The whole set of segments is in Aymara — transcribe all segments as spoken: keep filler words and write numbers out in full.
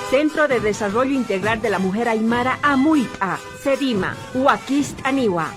Centro de Desarrollo Integral de la Mujer Aymara, amuyt'a, sedima, wakist'aniwa.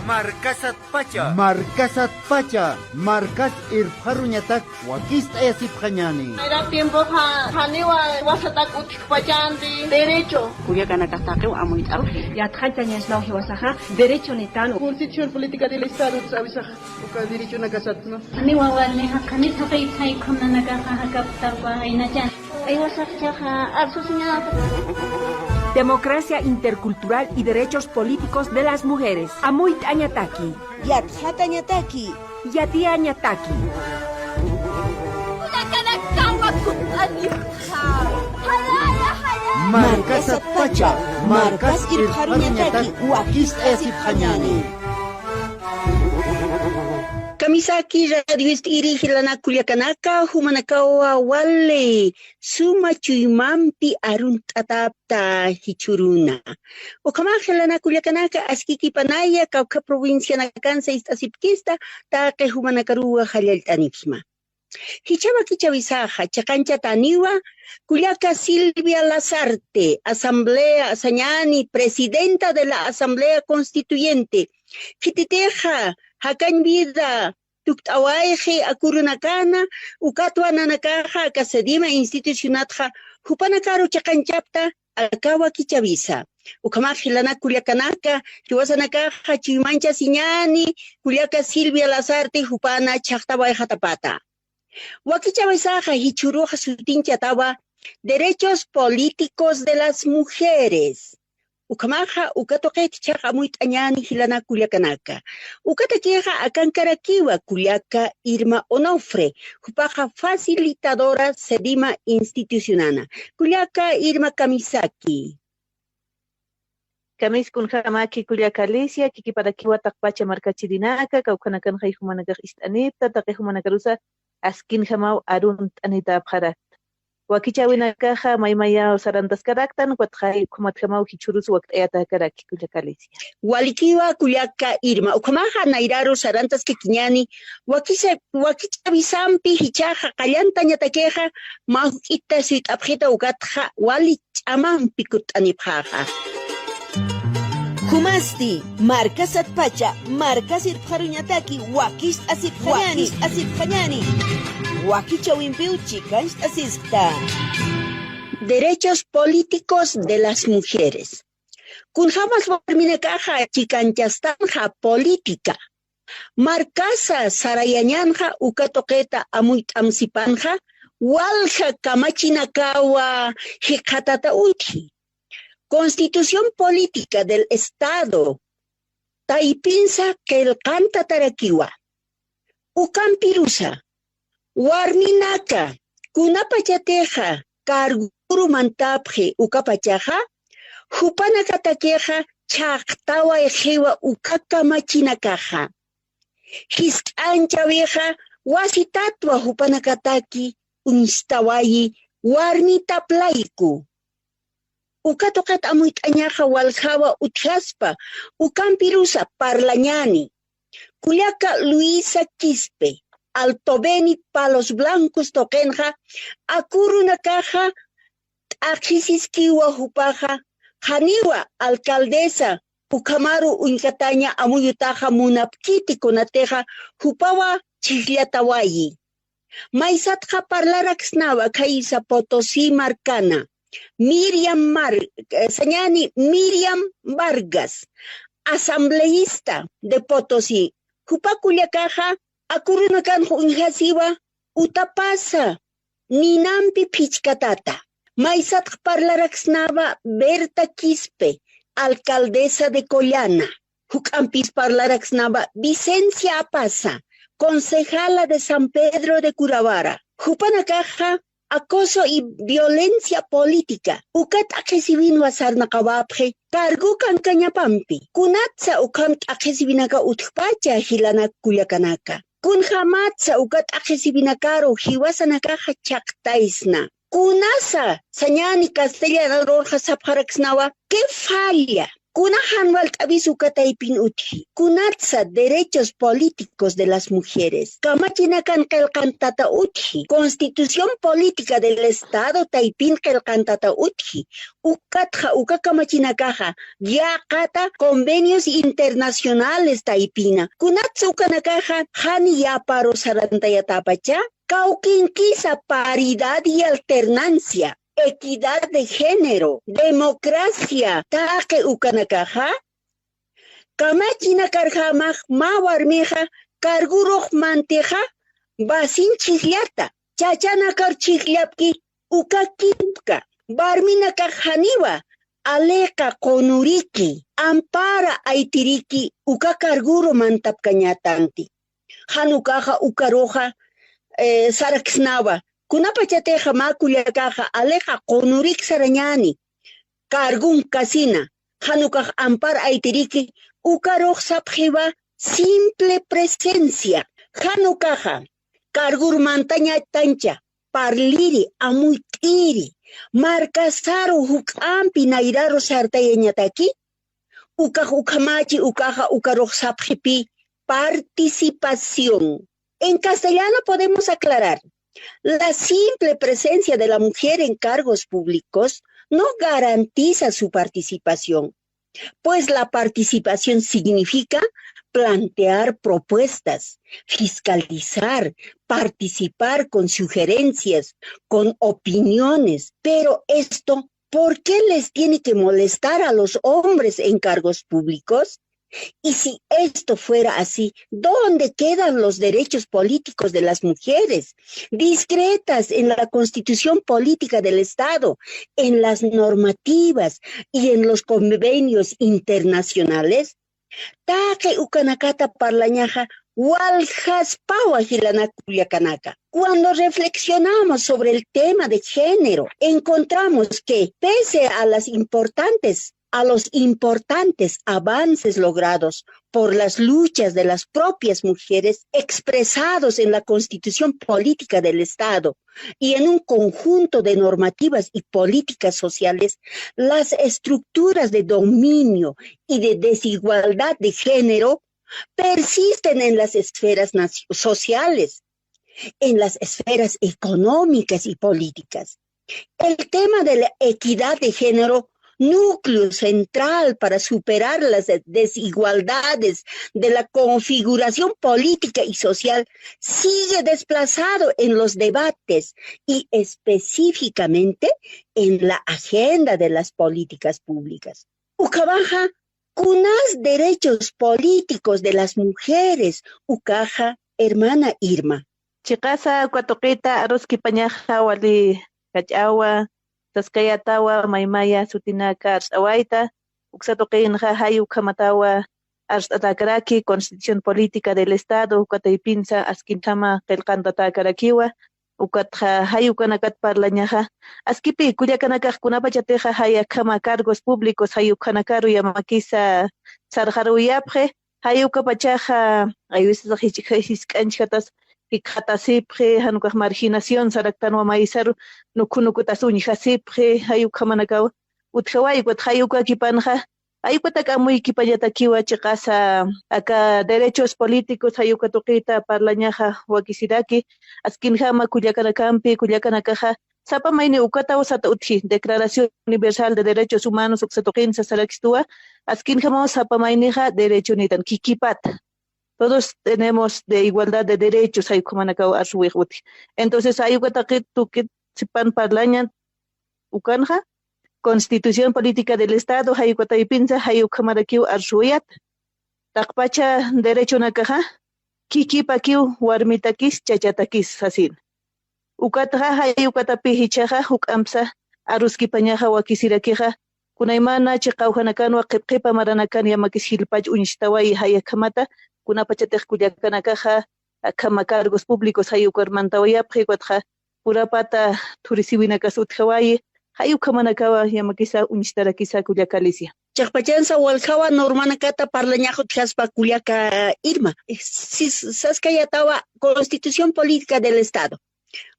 Markasatpacha. Markasatpacha. Markas irpxaruñatak wakist'ayasipxañäni. Mayra tiempoxa janiwa wasatak utjpachanti derecho. Kullakanakax taqiw amuyt'apxi. Yatxañtañasnaw jiwasaxa derechonitan. Constitución Política del Estado awisaxa. Uka derechonakasatna. Janiwa walixa, qhanit jaqit jaykhunanakaxa jakaptapwa jaynachan. Aywasaxchaxa arsusiñaxa. Democracia intercultural y derechos políticos de las mujeres. Amuyt'añataki. Yatxatañataki. Yatiyañataki. Markasatpacha, markas irpxaruñataki wakist'ayasipxañäni. Kamisaki radio ist'iri jilanak kullakanaka, jumanakawa wali suma chuymampi arunt'atäpta jichhüruna. Ukhamax jilanak kullakanaka, askikipanaya kawkha provincianakansa ist'asipkista taqi jumanakaruwa jallallt'anipxsma. Jichha wakichäwisaxa chiqañchataniwa kullaka Silvia Lasarte, asamblea sañäni presidenta de la Asamblea Constituyente, khititixa jakañ vida tukt'awayxi akurunakana, ukatwa nanakaxa aka sedima institucionatxa jupanakaru chiqañchapta aka wakichäwisa. Ukhamax jilanak kullakanaka, jiwasanakaxa chuymanchasiñäni kullaka Silvia Lasarte jupana chhaqtawayxatapata. Wakichäwisaxa jichhüruxa sutinchatawa Derechos Políticos de las Mujeres. Ukhamaxa uka tuqit chhaq amuyt'añäni jilanak kullakanaka. Ukatakixa akankarakiwa kullaka Irma Onofre, jupaxa facilitadora sedima institucionana. Kullaka Irma, kamisaki. Kamis, kunjamaki kullaka Alicia, kikiparakiwa taqpacha markachirinaka, kawkhanakanxa jumanakax ist'anipta, taqi jumanakarusa askinjamaw arunt'anitäpxarakta. Wakichäwinakaxa maymayaw sarantaskaraktan, ukatxa ukhamatjamaw jichhürus wakt'ayatäkaraki kullaka Alicia. Walikiwa kullaka Irma, ukhamaxa nayraru sarantaskakiñäni, wakisa-, wakichäwisampi jichhaxa qallantañatakixa, mä juk'ita suyt'apxita ukatxa wali ch'amampi kutt'anipxäxa. Jumasti, markasatpacha, markas irpxaruñataki wakist'asipxañäni, wakist'asipxañäni. Wakichäwimpiw chikancht'asiskta. Derechos políticos de las mujeres. Kunjamas warminakaxa chikanchastanxa política. Markasa sarayañanxa uka tuqita amuyt'amsipanxa, walja kamachinakawa jikxatata utji. Constitución Política del Estado taypinsa qillqantatarakiwa. Ukampirusa, warminaka kunapachatixa carguru mantapxi ukapachaxa, jupanakatakixa chhaqtawayxiwa uka kamachinakaxa. Jisk'anchawixa wasitatwa jupanakataki uñstawayi warmitap layku. Uka tuqit amuyt'añaxa waljawa utjaspa, ukampirusa parlañäni. Kullaka Luisa Quispe, Alto Beni, Palos Blancos tuqinxa, akurunakaxa t'aqhisiskiwa jupaxa, janiwa alcaldesa ukhamaru uñkataña amuyutaxa munapkiti kunatixa jupawa chhijllatawayi. Maysatxa parlaraksnawa khaysa Potosí markana, Miriam Mar-, eh, sañäni Miriam Vargas, asambleísta de Potosí. Jupa kullakaxa akurunakanx uñjasiwa utapasa ninampi phichkatata. Maysatx parlaraksnawa Berta Quispe, alcaldesa de Collana. Juk'ampis parlaraksnawa Vicencia Apaza, concejala de San Pedro de Curavara. Jupanakaxa acoso y violencia política uka t'aqhisiwinwa sarnaqawapxi cargo kankañapampi. Kunatsa ukham t'aqhisiwinaka utjpacha jilanak kullakanaka. Kunjamatsa uka t'aqhisiwinakaru jiwasanakaxa chhaqtaysna. Kunasa sañäni castellanarurxa sapxaraksnawa, qué falla, Kuna jan walt'awis uka taypin utji. Kunatsa derechos políticos de las mujeres kamachinakan qillqantata utji. Constitución política del Estado taypin qillqantata utji. Ukatxa uka kamachinakaxa yaqata convenios internacionales taypina. Kunatsa ukanakaxa jani yaparu sarantayatapacha. Kawkinkisa paridad y alternancia, equidad de género, democracia, taqi ukanakaxa. Kamachinakarjamax mä warmixa cargurux mantixa basin chhijllata, chachanakar chhijllapki uka kipka, warminakax janiwa aliqa qunuriki, ampara aytiriki uka carguru mantapkañatanti. Jan ukaxa ukaruxa, eh, saraksnawa. Kunapachatixa mä kullakaxa aliqa qunurik sarañäni, cargun kasina, jan ukax ampar aytiriki, ukarux sapxiwa simple presencia. Jan ukaxa cargur mantañatancha, parliri, amuyt'iri, markasaru juk'ampi nayraru sartayañataki, ukax ukhamächi, ukaxa ukarux sapxipi participación. En castellano podemos aclarar, la simple presencia de la mujer en cargos públicos no garantiza su participación, pues la participación significa plantear propuestas, fiscalizar, participar con sugerencias, con opiniones, pero esto ¿por qué les tiene que molestar a los hombres en cargos públicos? Y si esto fuera así, ¿dónde quedan los derechos políticos de las mujeres? Discretas en la Constitución Política del Estado, en las normativas y en los convenios internacionales. Taqi ukanakata parlañaxa waljaspawa jilanak kullakanaka. Cuando reflexionamos sobre el tema de género, encontramos que, pese a las importantes, a los importantes avances logrados por las luchas de las propias mujeres expresados en la Constitución Política del Estado y en un conjunto de normativas y políticas sociales, las estructuras de dominio y de desigualdad de género persisten en las esferas nacio-, sociales, en las esferas económicas y políticas. El tema de la equidad de género, núcleo central para superar las de-, desigualdades de la configuración política y social, sigue desplazado en los debates y específicamente en la agenda de las políticas públicas. Ukawaxa, ¿kunas derechos políticos de las mujeres? Ukaxa, hermana Irma. Chiqasa uka tuqita aruskipañaxa wali jach'awa, saskayatawa maymaya sutinaka arst'awayta, uksa tuqinxa jay ukhamatawa arst'atakaraki Constitución Política del Estado, uka taypinsa askinjama qillqantatakarakiwa, ukatxa jay ukanakat parlañaxa, askipi kullakanakax kunapachatixa jay akhama cargos públicos jay ukhanakaru yamakisa sarxaruyapxi, jay ukapachaxa, hay veces jisk'anchjatas jikxatasipxi, jan ukax marginación saraktanwa maysaru nukhunukutas uñjasipxi, jay ukhamanakaw utjawayi, ukat jay ukakipanxa, jay ukatak amuykipañatakiwa chiqasa aka derechos políticos, jay uka tuqita parlañaxa wakisiraki, askinjama kullakanakampi, kullakanakaxa, sapa mayni ukataw sata utji, Declaración Universal de Derechos Humanos uksa tuqin sasarakistuwa, askinjamaw sapa maynixa derechonitan kikipata. Todos tenemos de igualdad de derechos, jay ukhamanakaw arsuwix utji. Entonces, jay uka taqi tuqit sipan parlañan ukanxa, Constitución Política del Estado, jay uka taypinsa, jay ukhamarakiw arsuwayat. Taqpacha derechonakaxa, kikipakiw warmitakis, chachatakis sasin. Ukatxa jay ukatapi jichhaxa juk'ampsa aruskipañaxa wakisirakixa, kunaymana chiqawjanakanwa qhipqhipa maranakan yamakis jilpach uñstawayi jay akhamata, kunapachatix kullakanakaxa akhama cargos públicos jay ukar mantawayapxi, ukatxa purapata thurisiwinakas utjawayi, jay ukhamanakawa yamakisa uñstarakisa kullaka Alicia. Chiqpachansa waljawa normanakata parlañax utjaspa kullaka Irma. Sis-, saskayatawa Constitución Política del Estado.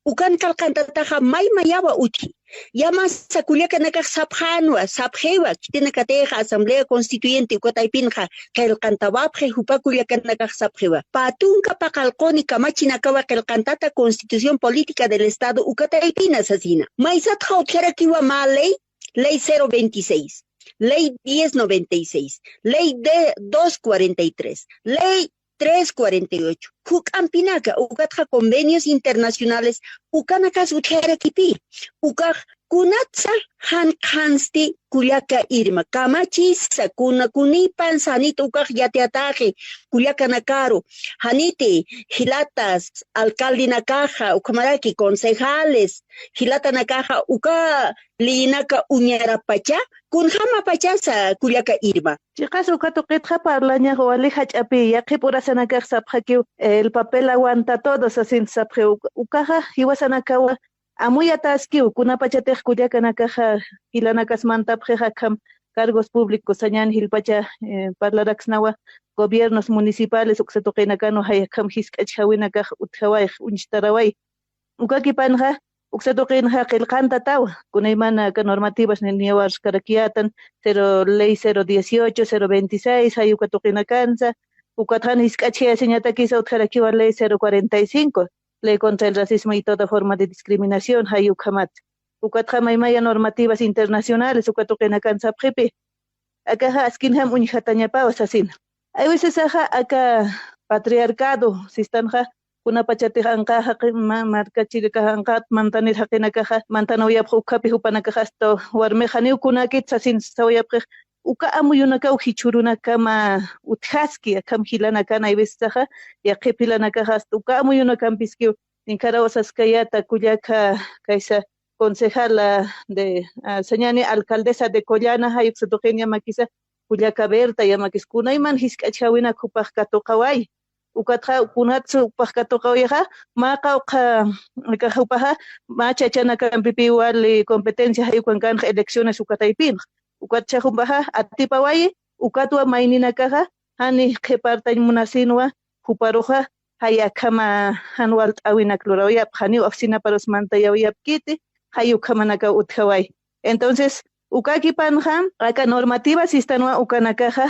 Ukan qillqantataxa maymayawa utji. Yamasa kullakanakax sapxänwa, sapxiwa, khitinakatixa Asamblea Constituyente uka taypinxa qillqantawapxi, jupa kullakanakax sapxiwa. Pä tunka paqallquni kamachinakawa qillqantata Constitución Política del Estado uka taypina sasina. Maysatxa utjarakiwa mä ley, ley cero veintiséis, ley diez noventa y seis, ley de dos cuarenta y tres, ley tres cuarenta y ocho. Juk'ampinaka, ukatxa convenios internacionales, ukanakas utjarakipï. Ukax kunatsa jan qhansti kullaka Irma, kamachisa, kuna, kunipansa janit ukax yatiyatäxi kullakanakaru, janiti jilatas, alcaldenakaxa, ukhamaraki concejales, jilatanakaxa, uka leyinaka uñarapacha, kunjamapachasa kullaka Irma. Chiqas uka tuqitxa parlañax wali jach'api, yaqhip urasanakax sapxakiw, el papel aguanta todo sasin sapxiw, ukaxa jiwasanakawa amuyataskiw, kunapachatix kullakanakaxa jilanakas mantapxix akham cargos públicos sañäni jilpacha, eh, parlaraksnawa gobiernos municipales uksa tuqinakanwa jay akham jisk'achjäwinakax utjawayx, uñstaraway. Ukakipanxa, uksa tuqinxa qillqantatawa, kunaymana aka normativas ni, niyawarskarakiyätan, cero, ley cero dieciocho, cero veintiséis, jay uka tuqinakansa, ukatxa jan jisk'achjayasiñatakisa utjarakiwa ley cero cuarenta y cinco, ley contra el racismo y toda forma de discriminación, jay ukhamat. Ukatxa maymaya normativas internacionales, uka tuqinakan sapxipi, akaxa askinjam uñjatañapawa sasina. Hay veces axa aka patriarcado sistanxa, kunapachatix anqaxa qi-, ma-, markachirikax anqat mantanir jaqinakaxa, mantanawayapx ukhapi jupanakaxa hasta warmix janiw kunakit sasin sawayapxix, uka amuyunakaw jichhürunakama utjaski, akham jilanakan hay veces axa, yaqhip jilanakaxa hasta uka amuyunakampiskiw, ninkaraw saskayäta kullaka kaysa concejala de, ah, sañäni alcaldesa de Collana, jay uksa tuqin yamakisa, kullaka Berta yamakis, kunayman jisk'achjäwinak jupax katuqaway. Ukatxa kunats jupax katuqawayixa, mä qawqha, aka jupaxa, mä chachanakampipi wali competencia jay ukankanxa elecciones uka taypinxa. Ukatxa jupaxa atipawayi, ukatwa mayninakaxa, jani qhipartañ munasinwa, juparuxa, jay akhama jan walt'äwinak lurawayapxi, janiw oficinaparus mantayawayapkiti, jay ukhamanakaw utjaway. Entonces, ukakipanxa, aka normativa sistanwa ukanakaxa,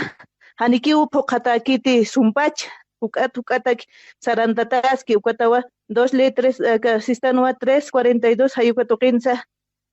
janikiw phuqhatäkiti sumpacha, juk'at, juk'atak sarantataski, ukatawa, dos ley tres, aka sistanwa tres cuarenta y dos, jay uka tuqinsa,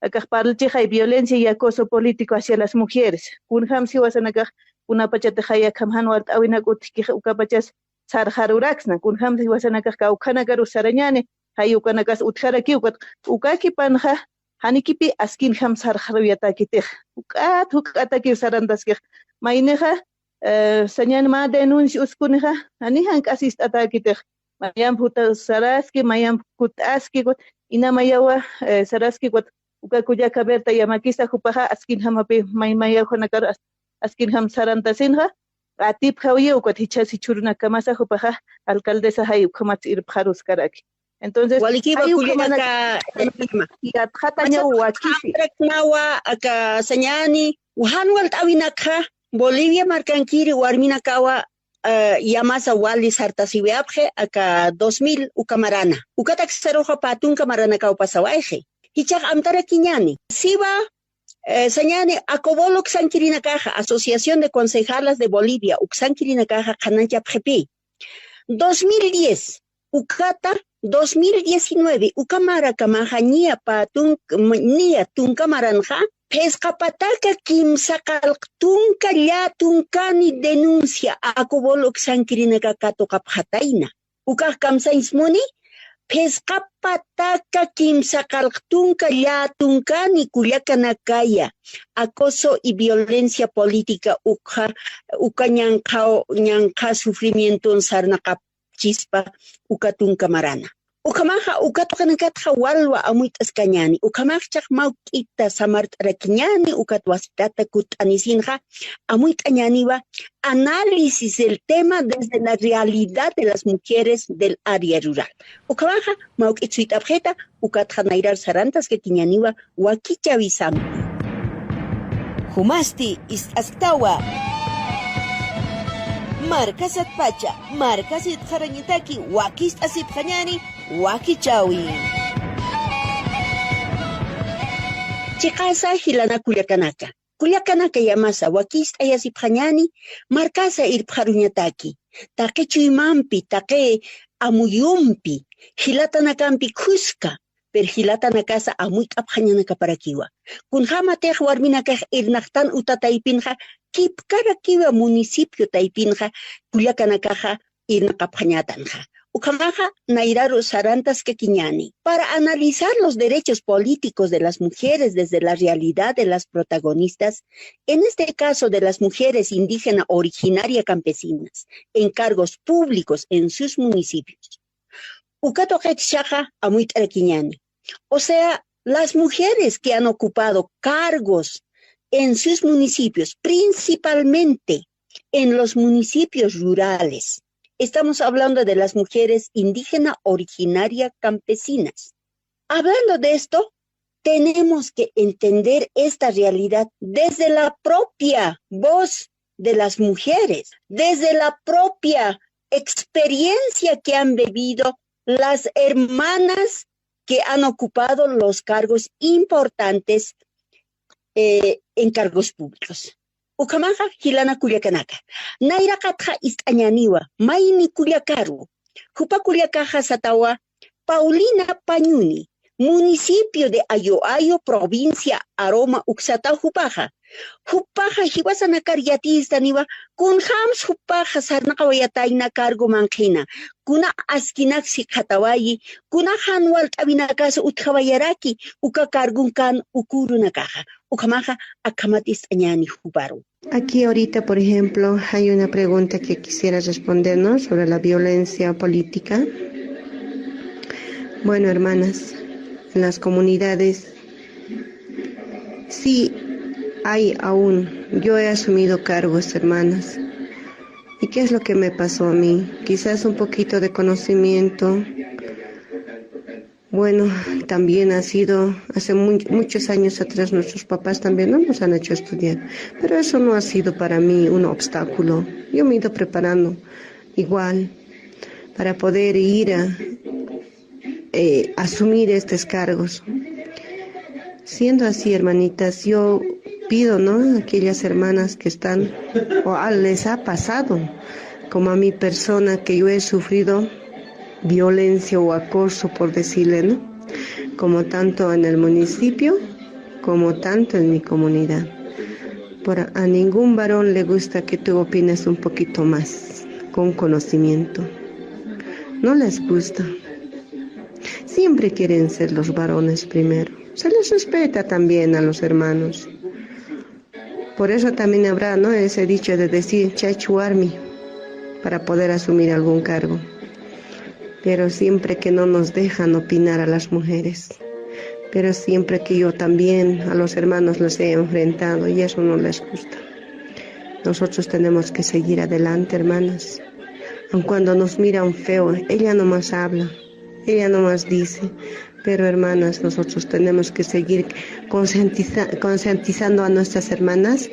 akax parlchixay violencia y acoso político hacia las mujeres. Kunjam siwasanakax, kunapachatix jay akham jan walt'äwinak utjkix ukapachas sarxaruraksna. Kunjam siwasanakax kawkhanakaru sarañäni, jay ukanakas utjarakiw, ukat ukakipanxa, janikipi askinjam sarxaruyatäkitix. Juk'at, juk'atakiw sarantaskix. Maynixa, eh, sañäni mä denuncia uskunixa, jani jank'as ist'atäkitix. Mayamp juta saraski, mayamp kut'aski, inamayawa, eh, saraski, uka kullaka Berta yamakisa jupaxa askinjamapi, may, mayaw janakar as-, askinjam sarantasinxa, atipjawiya, ukat jichhas jichhürunakamasa jupaxa alcaldesa jay ukhamat irpxaruskaraki. Entonces, walikiwa jay ukhamanaka kullaka, eh, Irma. Yatxatañaw wakipi. Amtraknawa aka sañäni, jan walt'äwinakxa, Bolivia markankiri warminakawa, eh, yamasa wali sartasiwayapxi aka dos mil uka marana. Ukatak saruxa pä tunka maranakaw pasawayxi. Jichhax amtarakiñäni. Siwa, eh, sañäni, ACOBOL uksankirinakaxa, Asociación de Concejalas de Bolivia, uksankirinakaxa qhananchapxipï. Dos mil diez, ukata dos mil diecinueve, uka marakamaxa niya pä tunk-, m-, niya tunka maranxa, phisqa pataka kimsa qallq tunka llätunkani denuncia ACOBOL uksankirinaka katuqapxatayna. Ukax kamsañs muni, phisqa pataka kimsa qallq tunka llätunkani kullakanakaya, acoso y violencia política ukxa, uka ñanqha, ñanqha sufrimienton sarnaqap chispa uka tunka marana. Ukhamaxa uka tuqinakatxa walwa amuyt'askañäni, ukhamax chaq mawk'ita samart'arakiñäni, ukat wasitata kutt'anisinxa amuyt'añäniwa análisis del tema desde la realidad de las mujeres del área rural. Ukhamaxa mawk'it suyt'apxita, ukatxa nayrar sarantaskakiñäniwa wakichäwisampi. Jumasti ist'asktawa. Markasatpacha, markasitxarañataki wakist'asipxañäni, wakichäwi. Chiqasa jilana kullakanaka, kullakanaka yamasa wakist'ayasipxañani, markasa irpxaruñataki, taqi chuymampi, taqi amuyumpi, jilatanakampi khuska, pero jilatanakasa amuyt'apxañanakaparakiwa. Kunjämatix warminakax irnaqtan uta taypinxa kipkarakiwa, municipio taypinxa kullakanakaxa irnaqapxañatanxa. Ukhamaxa nayraru sarantaskakiñani. Para analizar los derechos políticos de las mujeres desde la realidad de las protagonistas, en este caso de las mujeres indígena originaria campesinas, en cargos públicos en sus municipios. Uka tuqit chiqaxa amuyt'arakiñani. O sea, las mujeres que han ocupado cargos en sus municipios, principalmente en los municipios rurales. Estamos hablando de las mujeres indígena originaria campesinas. Hablando de esto, tenemos que entender esta realidad desde la propia voz de las mujeres, desde la propia experiencia que han vivido las hermanas que han ocupado los cargos importantes, eh, en cargos públicos. Ukhamaxa jilana kullakanaka, nayraqatxa ist'añaniwa mayni kullakaru. Jupa kullakaxa satawa Paulina Pañuni, municipio de Ayoayo, provincia Aroma uksata jupaxa. Jupaxa jiwasanakar yatistaniwa, kunjams jupaxa sarnaqawayatayna cargo manqhina, kuna askinak sikxatawayi, kuna jan walt'awinakas utjawayaraki, uka cargon kan ukürunakaxa. Ukhamaxa akhamat ist'añani juparu. Aquí ahorita, por ejemplo, hay una pregunta que quisiera responder, ¿no? Sobre la violencia política. Bueno, hermanas, en las comunidades sí hay aún. Yo he asumido cargos, hermanas. ¿Y qué es lo que me pasó a mí? Quizás un poquito de conocimiento. Bueno, también ha sido, hace mu-, muchos años atrás nuestros papás también no nos han hecho estudiar, pero eso no ha sido para mí un obstáculo. Yo me he ido preparando igual para poder ir a, eh, asumir estos cargos. Siendo así, hermanitas, yo pido, ¿no? Aquellas hermanas que están o a-, les ha pasado, como a mi persona, que yo he sufrido violencia o acoso, por decirle, ¿no? Como tanto en el municipio, como tanto en mi comunidad. Por a ningún varón le gusta que tú opines un poquito más, con conocimiento. No les gusta. Siempre quieren ser los varones primero. Se les respeta también a los hermanos. Por eso también habrá, ¿no? Ese dicho de decir, "Chach warmi", para poder asumir algún cargo. Pero siempre que no nos dejan opinar a las mujeres. Pero siempre que yo también a los hermanos los he enfrentado y eso no les gusta. Nosotros tenemos que seguir adelante, hermanas. Aun cuando nos miran feo, ella nomás habla, ella nomás dice. Pero, hermanas, nosotros tenemos que seguir concientiza-, concientizando a nuestras hermanas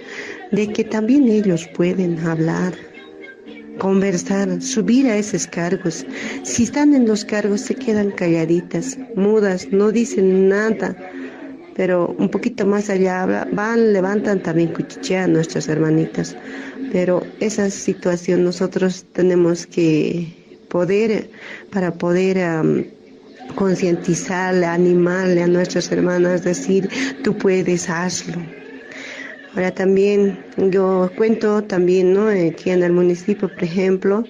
de que también ellos pueden hablar, conversar, subir a esos cargos. Si están en los cargos, se quedan calladitas, mudas, no dicen nada. Pero un poquito más allá habla-, van, levantan también cuchichea a nuestras hermanitas. Pero esa situación nosotros tenemos que poder, para poder, am, concientizarle, animarle a nuestras hermanas, decir, "Tú puedes, hazlo". Ahora también, yo cuento también, ¿no? Aquí en el municipio, por ejemplo,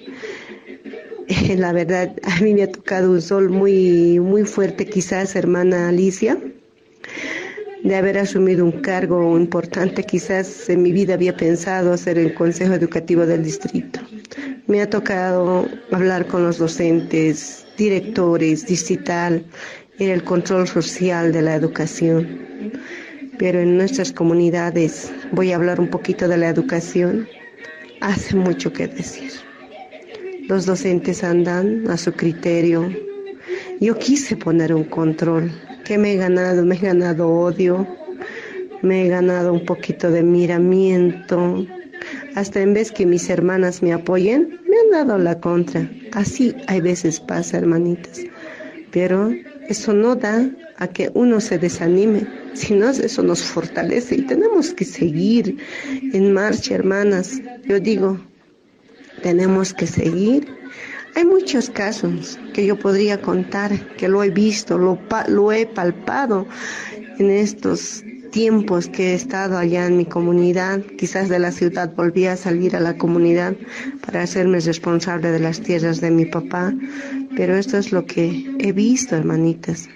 la verdad, a mí me ha tocado un sol muy, muy fuerte, quizás, hermana Alicia, de haber asumido un cargo importante. Quizás en mi vida había pensado ser el Consejo Educativo del distrito. Me ha tocado hablar con los docentes, directores, distrital, en el control social de la educación. Pero en nuestras comunidades, voy a hablar un poquito de la educación, hace mucho que decir. Los docentes andan a su criterio. Yo quise poner un control. ¿Qué me he ganado? Me he ganado odio, me he ganado un poquito de miramiento. Hasta en vez que mis hermanas me apoyen, me han dado la contra. Así hay veces pasa, hermanitas. Pero eso no da a que uno se desanime, sino eso nos fortalece y tenemos que seguir en marcha, hermanas. Yo digo, tenemos que seguir. Hay muchos casos que yo podría contar, que lo he visto, lo, pa- lo he palpado en estos tiempos que he estado allá en mi comunidad. Quizás de la ciudad volví a salir a la comunidad para hacerme responsable de las tierras de mi papá, pero esto es lo que he visto, hermanitas.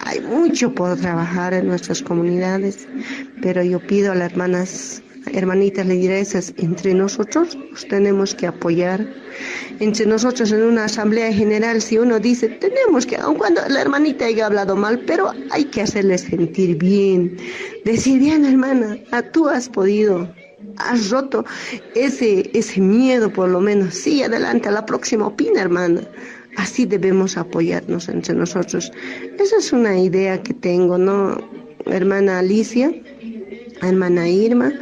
Hay mucho por trabajar en nuestras comunidades, pero yo pido a las hermanas, hermanitas lideresas, entre nosotros nos tenemos que apoyar. Entre nosotros en una asamblea general, si uno dice, tenemos que, aun cuando la hermanita haya hablado mal, pero hay que hacerle sentir bien. Decir, bien, hermana, ah, tú has podido, has roto ese, ese miedo, por lo menos. Sigue adelante, a la próxima opina, hermana. Así debemos apoyarnos entre nosotros. Esa es una idea que tengo, ¿no, hermana Alicia? Hermana Irma,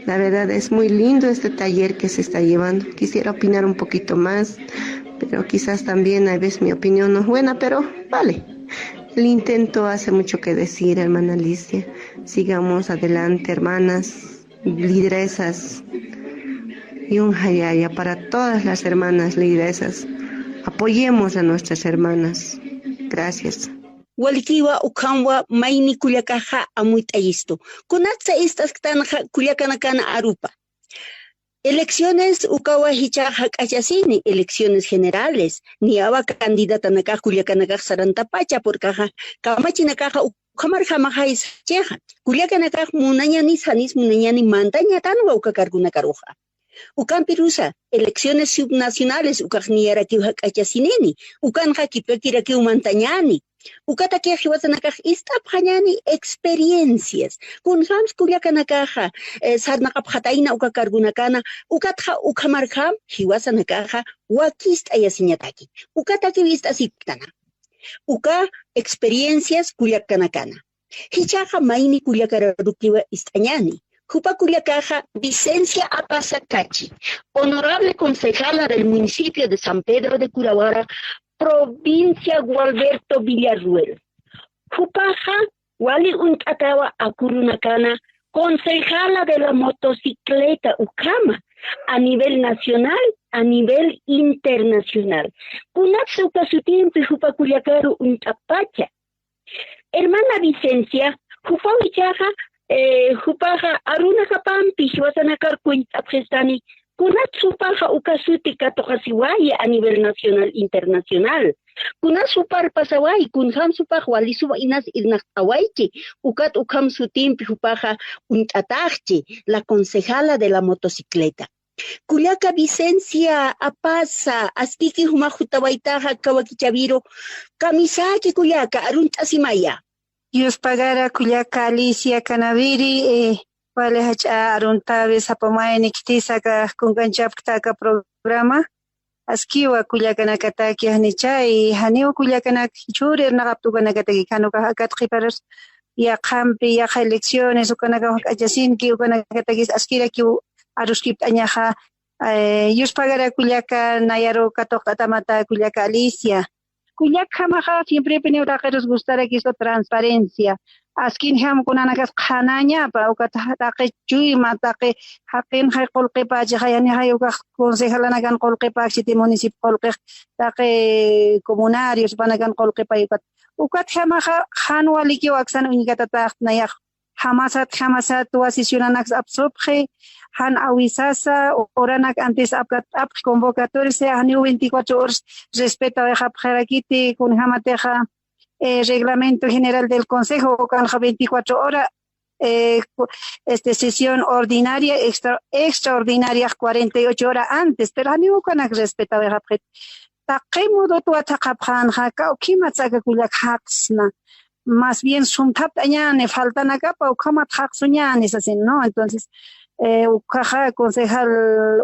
la verdad es muy lindo este taller que se está llevando. Quisiera opinar un poquito más, pero quizás también a veces mi opinión no es buena, pero vale. El intento hace mucho que decir, hermana Alicia. Sigamos adelante, hermanas, lideresas. Y un jayaya para todas las hermanas lideresas. Apoyemos a nuestras hermanas. Gracias. Walikiwa ukhamwa mayni kullakaxa amuyt'ayistu. Kunatsa ist'asktanxa kullakanakana arupa. Elecciones ukawa jichhax jak'achasini, elecciones generales, niyawa candidatanakax kullakanakax sarantapacha purkaxa, kamachinakaxa ukhamarjamaxay sachixa. Kullakanakax munañanis janis munañani mantañatanwa uka cargonakaruxa. Ukampirusa, elecciones subnacionales ukax niyarakiw jak'achasinini, ukanxa kipakirakiw mantañani. Ukatakix jiwasanakax ist'apxañani experiencias. Kunjams kullakanakaxa, eh, sarnaqapxatayna uka cargonakana, ukatxa ukhamarjam jiwasanakaxa wakist'ayasiñataki. Ukatakiw ist'asipktana. Uka experiencias kullakanakana. Jichhaxa mayni kullakararukiwa ist'añani. Jupa kullakaxa Vicencia Apaza Cachi, honorable concejala del municipio de San Pedro de Curahuara, provincia Gualberto Villarruel. Jupaxa wali uñt'atawa akurunakana concejala de la motocicleta ukhama, a nivel nacional, a nivel internacional. Kunatsa uka sutimpi jupa kullakaru uñt'apacha. Hermana Vicencia, jupaw jichhaxa, eh, jupaxa arunakapampi jiwasanakar kuñt'apxistani, kunats jupaxa uka suti katuqasiwayi a nivel nacional, internacional. Kunats jupar pasawayi, kunjams jupax wali suma inas irnaqt'awaychi, ukat ukham sutimpi jupaxa uñt'ataxchi, la concejala de la motocicleta. Kullaka Vicencia Apaza, askiki jumax jutawaytaxa aka wakichäwiru, kamisaki kullaka, arunt'asimaya. Dios pagara kullaka Alicia Canaviri, eh, wali jach'a aruntäwi sapamay nikitisa aka kunkanchapkta aka programa. Askiwa kullakanakataki janichay, janiw kullakanak jichhüri irnaqapta ukanakataki, jan ukax akat qhiparas yaqhampi, yaqha elecciones, ukanakax jak'achasinki, ukanakatakis askirakiw aruskipt'añaxa, eh, yuspagara kullaka nayaru katuqt'atamata kullaka Alicia. Kullakjamaxa siemprepiniw taqirus gustarakistu transparencia. Askinjam kunanakas qhanañapa, ukat taqi chuyma, taqi jaqinxay qullqipächixa, yanixay ukax concejalanakan qullqipäkchiti municipio qullqix, taqi comunarios, panakan qullqipay ukat. Ukatjamaxa jan walikiw aksan uñkatataxt nayax jamasat, jamasat wasisyunanaks apsupxi, jan awisasa, uranak antis apkat apxi convocatoria, sea janiw veinticuatro horas respetawayxapxarakiti, kunjamatixa, eh, Reglamento General del Consejo, ukanxa veinticuatro hora, eh, cu- este, sesión ordinaria, extra- extraordinaria, cuarenta y ocho hora antes, pero janiw ukanak respetawayxapxit. Taqi mudut wathaqapxänxa, kawkhimatsa aka kullak jaqsna. Más bien sumthapt'añäni, faltanakapa ukhamat jaqsuñäni sasin, ¿no? Entonces, eh, ukkhaxa concejal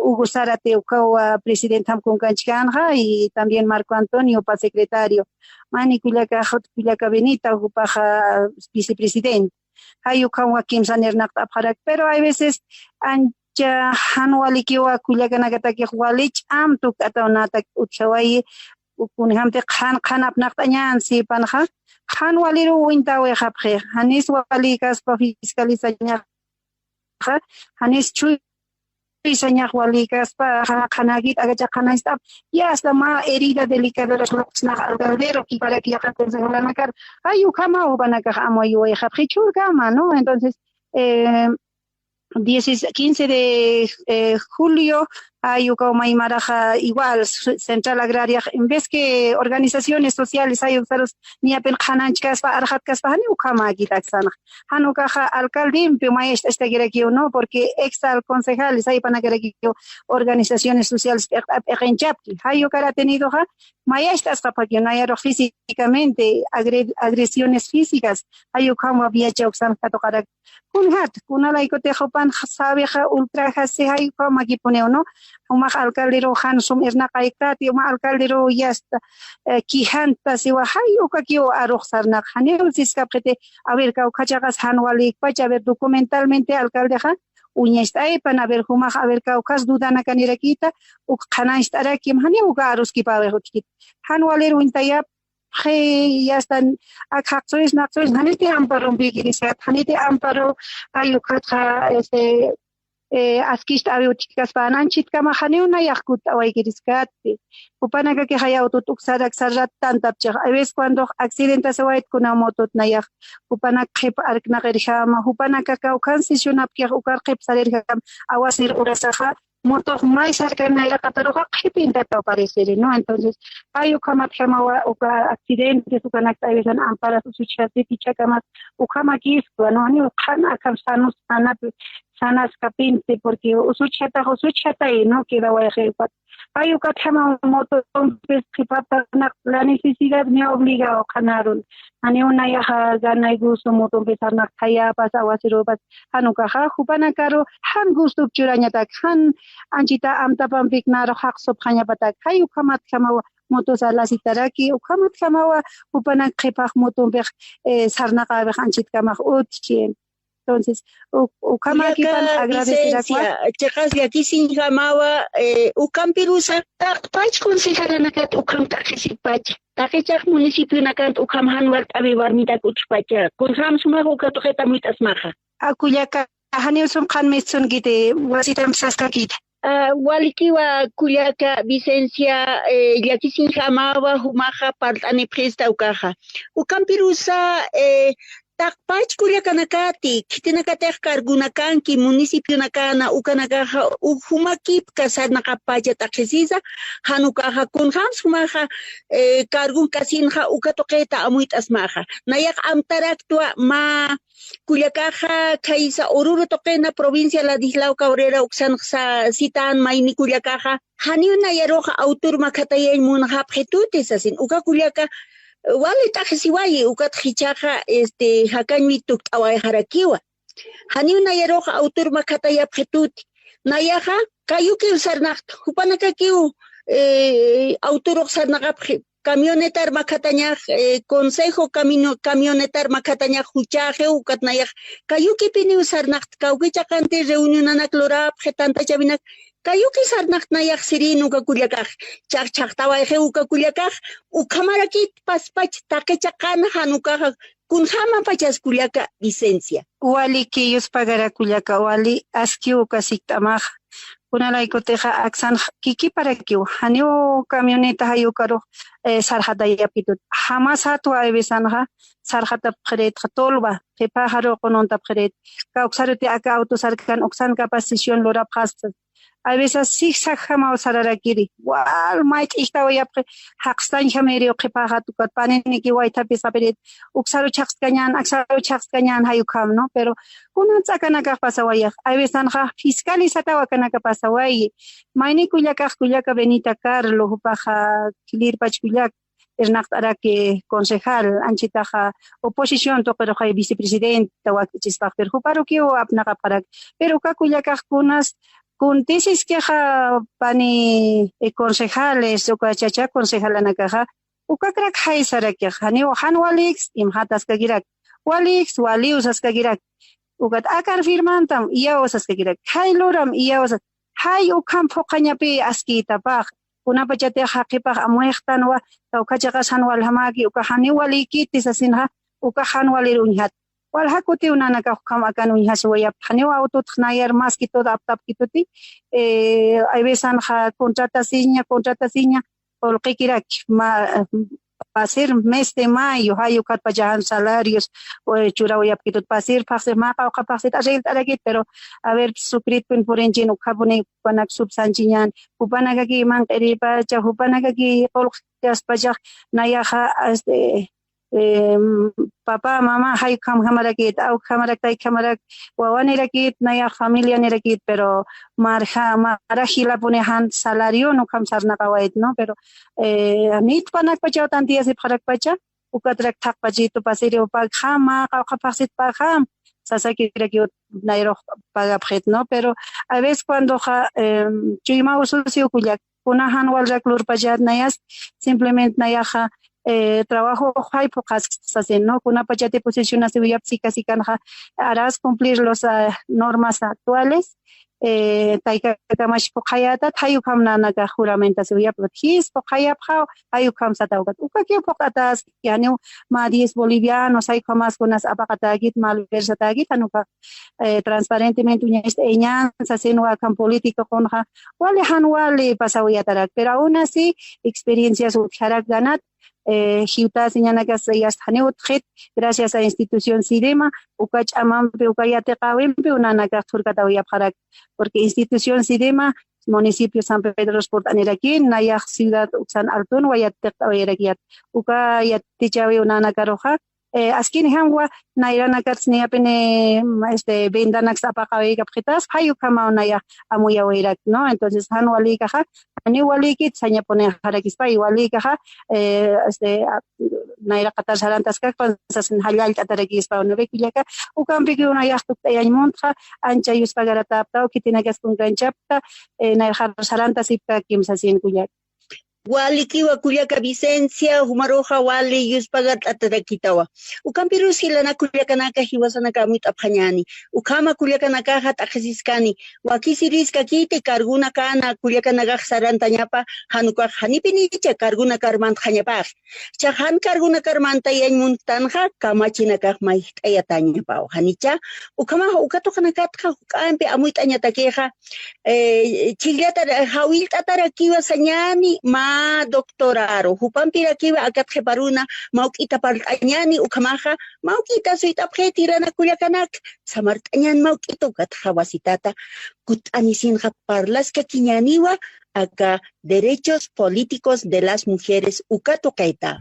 Hugo Zárate, ukkhawa presidentjam kunkanchkänxa, y también Marco Antonio, pa secretario. Mani kullaka, jut kullaka Benita, jupaxa vicepresidente. Jay ukham wakimsan irnaqt'apxarak, pero hay veces ancha jan walikiwa kullakanakatakix wali ch'am tukt'ataw natak utjawayi, kunjamti qhan qhan apnaqt'añän sipanxa, jan waliruw uñtawixapxi, janis walikaspa fiscalizañaxa, janis chuysañax walikaspa, qhanakit akacha qhanañcht'ap, y hasta mä herida delicada lurasnax alcaldero, kiparak yaqha consejolanakar, ay ukhamaw jupanakax amuyuwayxapxi chhurkama, ¿no? Entonces, eh, diez, quince de, eh, julio, ay ukaw maymaraxa igual, Central Agraria, en vez que organizaciones sociales, ay uksarus niyapin qhananchkaspa, arxatkaspa, jani ukhamäkit aksanxa. Jan ukaxa alcaldempi mayacht'acht'akirakiw, ¿no? Porque ex concejales, ay panakarakiw organizaciones sociales, p'iq-, p'iqinchapki. Jay ukar atenidoxa, mayacht'asqapxakiw, nayarux físicamente, agre-, agresiones físicas, jay ukham wabiacha uksan katuqarak. Kunjat, kunalaykutix jupan sabixa ultrajasi jay ukham makipuniw, ¿no? Jumax alcalderuw jan sum irnaqaykati, juma alcalderuw yasta, eh, quejanta siwa, jay ukakiw arux sarnaq, janiw siskapxiti, a ver, kawkhachaxas jan walikpacha, a ver, documentalmente alcaldexa, uñacht'aypan, a ver, jumax, a ver, kawkhas dudanakanirakita, uk qhanañcht'arakim, janiw uka aruskipawix utjkit. Jan walir uñtayap, qhi, ya están, ak jaqsuris, naqsuris, janiti amparumpïkiriskat, janiti amparu, ay ukhatxa, este, eh, askicht'awi utjkaspan, anchhitkama janiw nayax kutt'awaykiriskat, jupanakakixa yawtut uksarak sarrat tantapchix. Hay veces cuando accidentasiwayt kuna motut nayax, jupanak qhip arknaqirjama, jupanaka kawkhan sesionapkix ukar qhip sarirjama, awasir urasaxa, motox may sarkan nayraqataruxa qhipintatwa pareceri, ¿no? Entonces, pay ukhamatjamawa, uka accidentes, ukanak hay veces amparas usuchasiti chakamas, ukhamakiswa, ¿no? Ni ukhana akham sanus, sanapi, sanaskapinti, porque usuchatax usuchatay, ¿no? Quedawayxi ukat. Pay ukatjama motompis qhipatanaq la necesidad me ha obligado qhanarun. Janiw nayaxa ganay gusto motompis sarnaq thayapas, awasirupas, jan ukaxa, jupanakaru, jan gustup churañatak, jan anchhita amtapampik naru jaqsupxañapatak, jay ukhamatjamawa, motos alasitaraki, ukhamatjamawa, jupanak qhipax motompix, eh, sarnaqäwix anchhitkamax utji. Entonces, u-, ukhamakipan agradecerakiwa. Chiqas llakisiñjamawa, eh, ukampirusa. Taqpach concejalanakat ukham t'aqhisipacha. Taqichax municipionakat ukham jan walt'awi warmitak utjpacha. Kunjam sumax uka tuqita muyt'asmaxa. A kullaka, janiw sum qhan mistsunkiti, wasitamp saskakita. Ah, walikiwa kullaka Vicencia, eh, llakisiñjamawa jumaxa parlt'anipxista ukaxa. Ukampirusa, eh, taqpach kullakanakati, khitinakatix cargonakanki, municipionakana, ukanakaxa, u-, jumakipka sarnaqapacha t'aqhisisa, jan ukaxa, kunjam sumaxa, eh, cargon kasinxa, uka tuqita amuyt'asmaxa. Nayax amtaraktwa mä kullakaxa, khaysa Oruro tuqina provincia Ladislao Cabrera uksanxa sitan mayni kullakaxa, janiw nayarux autor makhatayay munxapxituti sasin, uka kullaka, wali t'aqhisiwayi, ukat jichhaxa, este, jakañwi tukt'awayxarakiwa. Janiw nayarux autor makhatayapxituti. Nayaxa, kayukiw sarnaqta, jupanakakiw, eh, autorux sarnaqapxi, camionetar makhatañax, eh, consejo camino-, camionetar makhatañax juchhaxiw, ukat nayax, kayukipiniw sarnaqta, kawkichaqanti reunionanak lurapxi, tantachawinak, kayuki sarnaqta nayax sirin uka kullakax, chhaq-, chhaqtawayxiw uka kullakax, ukhamarakit paspach taqichaqan jan ukaxa, kunjamapachas kullaka Vicencia. Waliki yuspagara kullaka, wali askiw uka sikt'amaxa. Kunalaykutixa aksan kikiparakiw, janiw camioneta jay ukarux, eh, sarxatayapkitut. Jamas jatwa hay veces anxa, sarxatapxiritxa tolva, qhipaxaru qununtapxirit. Kawksaruti aka auto sarkan, uksan capacitación lurapxaspa. A veces siksajamaw sararakiri. Wal mayt'ijtawayapxi, jaqstañjamiriw qhipaxat ukat paniniki waythapisqapirit. Uksaru chhaqskañän, aksaru chhaqskañän, jay ukham, ¿no? Pero kunan ts'akanakax pasawayax. A veces anxa fiscalizataw akanaka pasawayi. Mayni kullakax, kullaka Benita Carlo, jupaxa Quillirpach kullak. Irnaqt'araki concejal, anchhitaxa oposición tuqiruxay vicepresidenta wakt'ichispax, pero juparukiw apnaqapxarak. Pero uka kullakax kunas, kuntisiskixa pani, eh, concejales, uka chacha concejalanakaxa, ukakrak jaysarakixa, janiw jan waliks, imxataskakirak, waliks, waliw saskakirak. Ukat akar firmantam, iyaw saskakirak, jay luram, iyaw sas-, jay ukham phuqhañapi askïtapax. kunapachatix jaqhipax amuyxtanwa, kawkhachaxas jan waljamäki, ukax janiw walïkiti sasinxa, ukax jan walir uñjat. Walja kutiw nanakax ukham akan uñjasiwayapta, janiw awtutx nayar más que todo aptapkituti, eh, hay veces anxa contratasiña, contratasiña, qullqikiraki, ma-, pasir mes de mayo, jay ukhatpacha jan salarios, eh, churawayapkitut pasir, phaxsir, mä qawqha phaxsit arreglt'arakit, pero a ver, sucritpin purinchin, ukhapuni jupanak subsanchiñän, jupanakaki manq'irïpacha, jupanakaki qullqiyaspachax, nayaxa, este, eh, papá, mamá, jay ukhamjamarakit, awkhamarak, taykamarak, wawanirakit, nayax familianirakit, pero marja, mara jilapuni jan salarion ukham sarnaqawayt, ¿no? Pero, eh, nit jupanakpachaw tantiyasipxarakpacha, ukatrak thaqpachitu pasiriw pagxam, mä qawqha phaxsit pagxam, sasakirakiw nayrux pagapxit, ¿no? Pero a veces cuandoxa, em, chuyma ususiw kullak, kuna jan walrak lurpachat nayas, simplemente nayaxa, eh, trabajo jay phuqhaskta sasin, ¿no? Kunapachati posicionasiwayap sika sikanxa, harás cumplir los, ah, normas actuales, eh, taykakamash phuqhayätat, jay ukham nanakax juramentasiwayap, jis phuqhayapxaw, jay ukham sataw ukat. Ukakiw phuqt'ataski, janiw mä diez bolivianos, jay ukhamas kunas apaqatäkit, malversatäkit, jan ukax, eh, transparentemente uñacht'ayañän sasinwa, akham político kunxa, wali jan wali pasawayatarak, pero aún así, experiencias utjarak ganat, eh, jiwtasiñanakas yasta janiw utjxit, gracias a institución CIDEMA, uka ch'amampi, uka yatiqäwimpiw nanakax thurkatawayapxarak, porque institución CIDEMA, municipio San Pedro purt'anirakin, nayax ciudad uksan altunwa yatiqt'awayarakiyät, uka yatichäwiw nanakaruxa, eh, askinjamwa nayranakats niyapini, mm, este, vendanaks apaqawaykapxitas, jay ukhamaw nayax amuyawayrak, ¿no? Entonces, jan walïkaxa, janiw walïkit sañapunixarakispa, y walïkaxa, eh, este, a-, nayraqatar sarantaskakpan sasin jallallt'atarakispa, ¿no ve, kullaka? Ukampikiw nayax tukt'ayañ muntxa, ancha yuspagaratäptaw, khitinakas kunkanchapta, eh, nayraqatar sarantasipkakim sasin, kullaka. Walikiwa kullaka Vicencia, jumaruxa wali yuspagart'atarakitawa. Ukampirus jilanaka kullakanaka jiwasanaka amuyt'apxañäni. Ukhama kullakanakaxa t'aqhisiskani. Wakisiriskakiti cargonakana kullakanakax sarantañapa, jan ukax janipinicha cargonakar mantxañapax. Cha jan cargonakar mantayañ munttanxa kamachinakax mayjt'ayatañapaw. Janicha, ukhamax uka tuqinakatxa juk'ampi amuyt'añatakixa, eh, chhijllatar, jawillt'atarakiwa sañäni mä doctoraru, jupampirakiwa akat qhiparuna mawk'ita parlt'añäni, ukhamaxa mawk'ita suyt'apxit jilanaka kullakanak, samart'añän mawk'ita, ukatxa wasitata kutt'anisinxa parlaskakiñäniwa aka derechos políticos de las mujeres uka tuqita.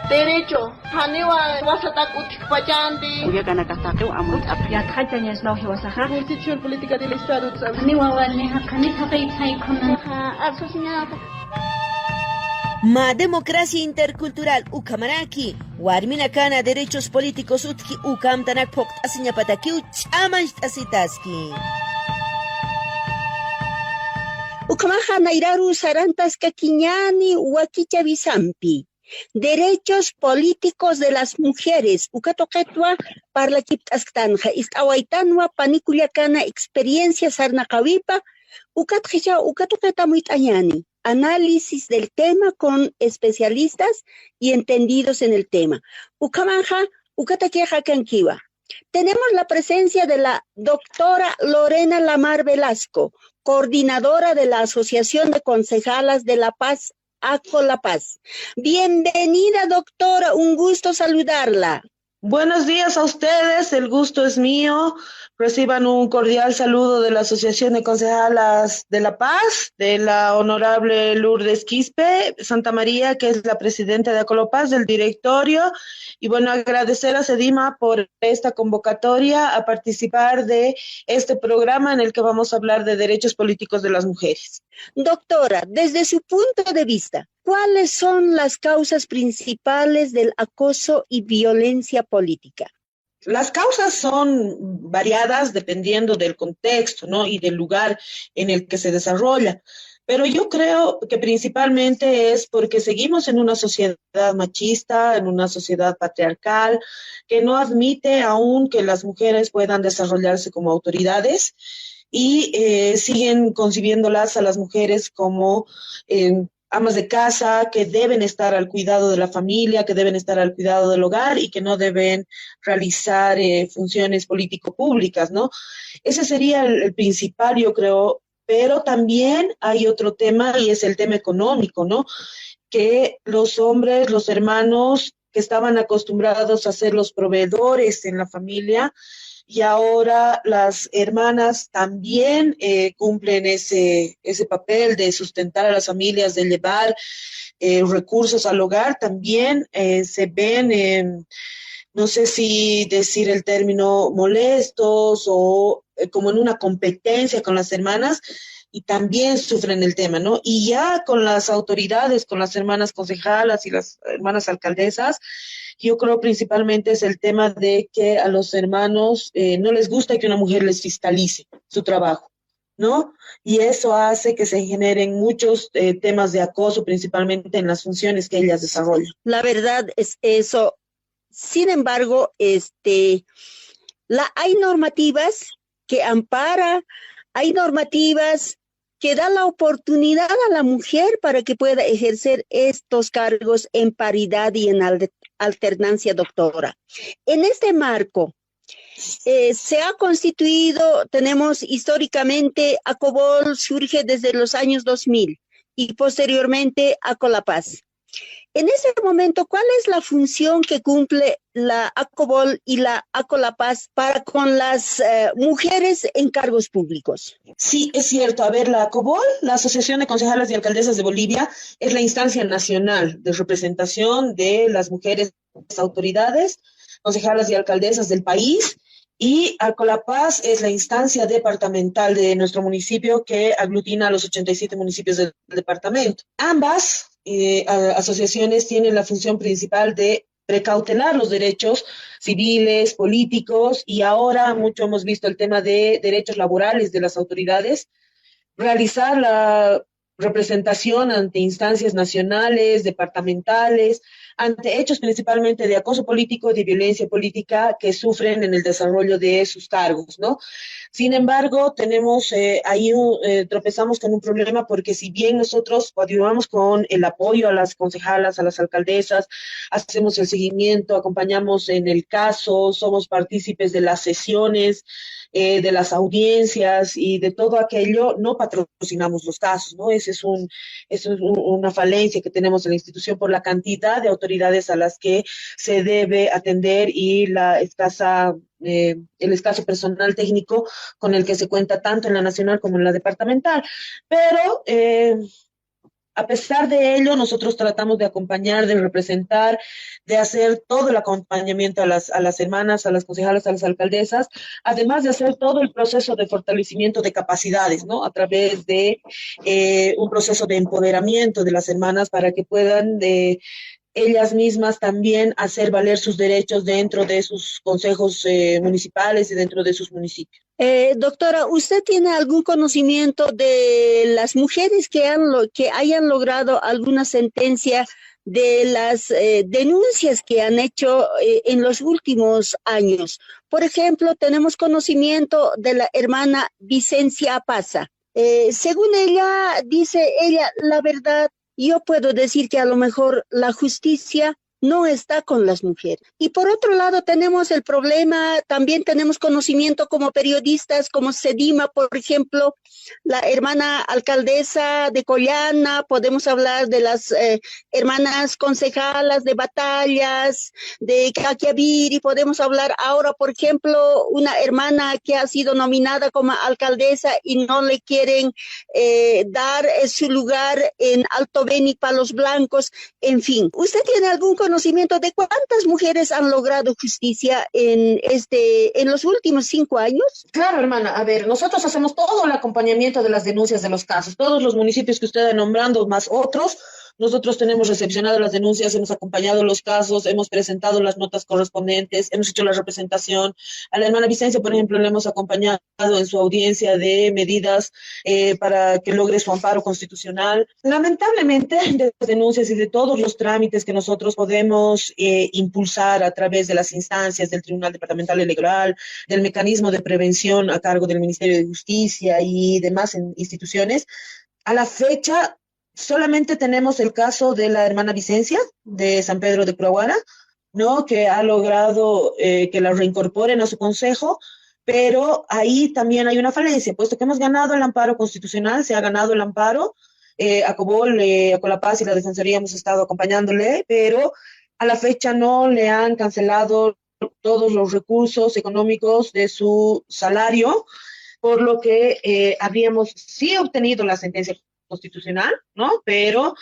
Derecho, janiwa jiwasatak utjkpachanti. Kullakanakax taqiw amuyt'apxi. Yatxachañasnaw jiwasaxa. Constitución Política del Estado. Janiwa wali jaqini thaqiyt saykhuna. Arsusiñata. Mä democracia intercultural ukhamaraki, warminakana derechos políticos utji ukamtanak phuqt'asiñapatakiw ch'amancht'asitaski. Ukhamaxa nayraru sarantaskakiñäni wakichawisampi. Derechos políticos de las mujeres, uka tuqitwa parlakipt'asktanxa, ist'awaytanwa pani kullakana experiencia sarnaqawipa, ukatxicha uka tuqita amuyt'añäni. Análisis del tema con especialistas y entendidos en el tema. Ukhamaxa, ukatakixa kankiwa. Tenemos la presencia de la doctora Lorena Lamar Velasco, coordinadora de la Asociación de Concejalas de La Paz, ACO La Paz. Bienvenida, doctora, un gusto saludarla. Buenos días a ustedes, el gusto es mío. Reciban un cordial saludo de la Asociación de Concejalas de La Paz, de la honorable Lourdes Quispe Santa María, que es la presidenta de ACO La Paz, del directorio. Y bueno, agradecer a CEDIMA por esta convocatoria a participar de este programa en el que vamos a hablar de derechos políticos de las mujeres. Doctora, desde su punto de vista, ¿cuáles son las causas principales del acoso y violencia política? Las causas son variadas dependiendo del contexto, ¿no? Y del lugar en el que se desarrolla. Pero yo creo que principalmente es porque seguimos en una sociedad machista, en una sociedad patriarcal, que no admite aún que las mujeres puedan desarrollarse como autoridades. y eh, siguen concibiéndolas a las mujeres como eh, amas de casa que deben estar al cuidado de la familia, que deben estar al cuidado del hogar y que no deben realizar eh, funciones político-públicas, ¿no? Ese sería el, el principal, yo creo, pero también hay otro tema y es el tema económico, ¿no? Que los hombres, los hermanos que estaban acostumbrados a ser los proveedores en la familia, y ahora las hermanas también eh, cumplen ese, ese papel de sustentar a las familias, de llevar eh, recursos al hogar, también eh, se ven, eh, no sé si decir el término, molestos o eh, como en una competencia con las hermanas, y también sufren el tema, ¿no? Y ya con las autoridades, con las hermanas concejalas y las hermanas alcaldesas, yo creo principalmente es el tema de que a los hermanos eh, no les gusta que una mujer les fiscalice su trabajo, ¿no? Y eso hace que se generen muchos eh, temas de acoso, principalmente en las funciones que ellas desarrollan. La verdad es eso. Sin embargo, este, la, hay normativas que ampara, hay normativas que da la oportunidad a la mujer para que pueda ejercer estos cargos en paridad y en al- alternancia, doctora. En este marco, eh, se ha constituido, tenemos históricamente, ACOBOL surge desde los años dos mil y posteriormente ACOLAPAZ. En ese momento, ¿cuál es la función que cumple la ACOBOL y la ACOLAPAZ para con las eh, mujeres en cargos públicos? Sí, es cierto. A ver, la ACOBOL, la Asociación de Concejalas y Alcaldesas de Bolivia, es la instancia nacional de representación de las mujeres autoridades, concejalas y alcaldesas del país, y ACOLAPAZ es la instancia departamental de nuestro municipio que aglutina a los ochenta y siete municipios del departamento. Ambas eh, a- asociaciones tienen la función principal de precautelar los derechos civiles, políticos, y ahora mucho hemos visto el tema de derechos laborales de las autoridades, realizar la representación ante instancias nacionales, departamentales, ante hechos principalmente de acoso político, de violencia política que sufren en el desarrollo de sus cargos, ¿no? Sin embargo, tenemos eh, ahí un- eh, tropezamos con un problema porque si bien nosotros coadyuvamos con el apoyo a las concejalas, a las alcaldesas, hacemos el seguimiento, acompañamos en el caso, somos partícipes de las sesiones, eh, de las audiencias y de todo aquello, no patrocinamos los casos, ¿no? Ese es un, eso es un- una falencia que tenemos en la institución por la cantidad de autoridades a las que se debe atender y la escasa, eh, el escaso personal técnico con el que se cuenta tanto en la nacional como en la departamental. Pero eh, a pesar de ello, nosotros tratamos de acompañar, de representar, de hacer todo el acompañamiento a las, a las hermanas, a las concejalas, a las alcaldesas, además de hacer todo el proceso de fortalecimiento de capacidades, ¿no? A través de eh, un proceso de empoderamiento de las hermanas para que puedan eh, ellas mismas también hacer valer sus derechos dentro de sus consejos eh, municipales y dentro de sus municipios. Eh, doctora, ¿usted tiene algún conocimiento de las mujeres que, han lo- que hayan logrado alguna sentencia de las eh, denuncias que han hecho eh, en los últimos años? Por ejemplo, tenemos conocimiento de la hermana Vicencia Apaza. Eh, según ella, dice ella, la verdad, yo puedo decir que a lo mejor la justicia no está con las mujeres. Y por otro lado, tenemos el problema, también tenemos conocimiento como periodistas, como Sedima, por ejemplo, la hermana alcaldesa de Collana, podemos hablar de las eh, hermanas concejalas de Batallas, de Caquiaviri, podemos hablar ahora, por ejemplo, una hermana que ha sido nominada como alcaldesa y no le quieren eh, dar eh, su lugar en Alto Beni para los blancos, en fin. ¿Usted tiene algún conocimiento de cuántas mujeres han logrado justicia en, este, en los últimos cinco años? Claro, hermana, a ver, nosotros hacemos todo el acompañamiento de las denuncias de los casos. Todos los municipios que usted ha nombrado, más otros, Nosotros tenemos recepcionado las denuncias, hemos acompañado los casos, hemos presentado las notas correspondientes, hemos hecho la representación. A la hermana Vicencia, por ejemplo, le hemos acompañado en su audiencia de medidas eh, para que logre su amparo constitucional. Lamentablemente, de las denuncias y de todos los trámites que nosotros podemos eh, impulsar a través de las instancias del Tribunal Departamental Electoral, del mecanismo de prevención a cargo del Ministerio de Justicia y demás instituciones, a la fecha solamente tenemos el caso de la hermana Vicencia de San Pedro de Curahuara, ¿no? Que ha logrado eh, que la reincorporen a su consejo, pero ahí también hay una falencia, puesto que hemos ganado el amparo constitucional, se ha ganado el amparo, eh, a Cobol, eh, a Colapaz y la Defensoría hemos estado acompañándole, pero a la fecha no le han cancelado todos los recursos económicos de su salario, por lo que eh, habríamos sí obtenido la sentencia constitucional, ¿no? Pero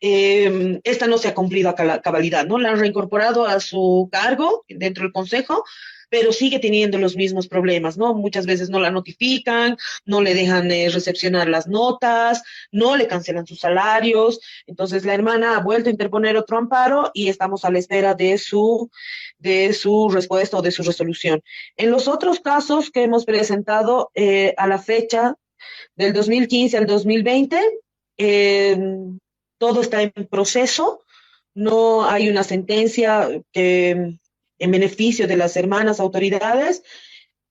eh, esta no se ha cumplido a cabalidad, ¿no? La han reincorporado a su cargo dentro del Consejo, pero sigue teniendo los mismos problemas, ¿no? Muchas veces no la notifican, no le dejan eh, recepcionar las notas, no le cancelan sus salarios. Entonces la hermana ha vuelto a interponer otro amparo y estamos a la espera de su, de su respuesta o de su resolución. En los otros casos que hemos presentado eh, a la fecha del dos mil quince al dos mil veinte, eh, todo está en proceso, no hay una sentencia que en beneficio de las hermanas autoridades.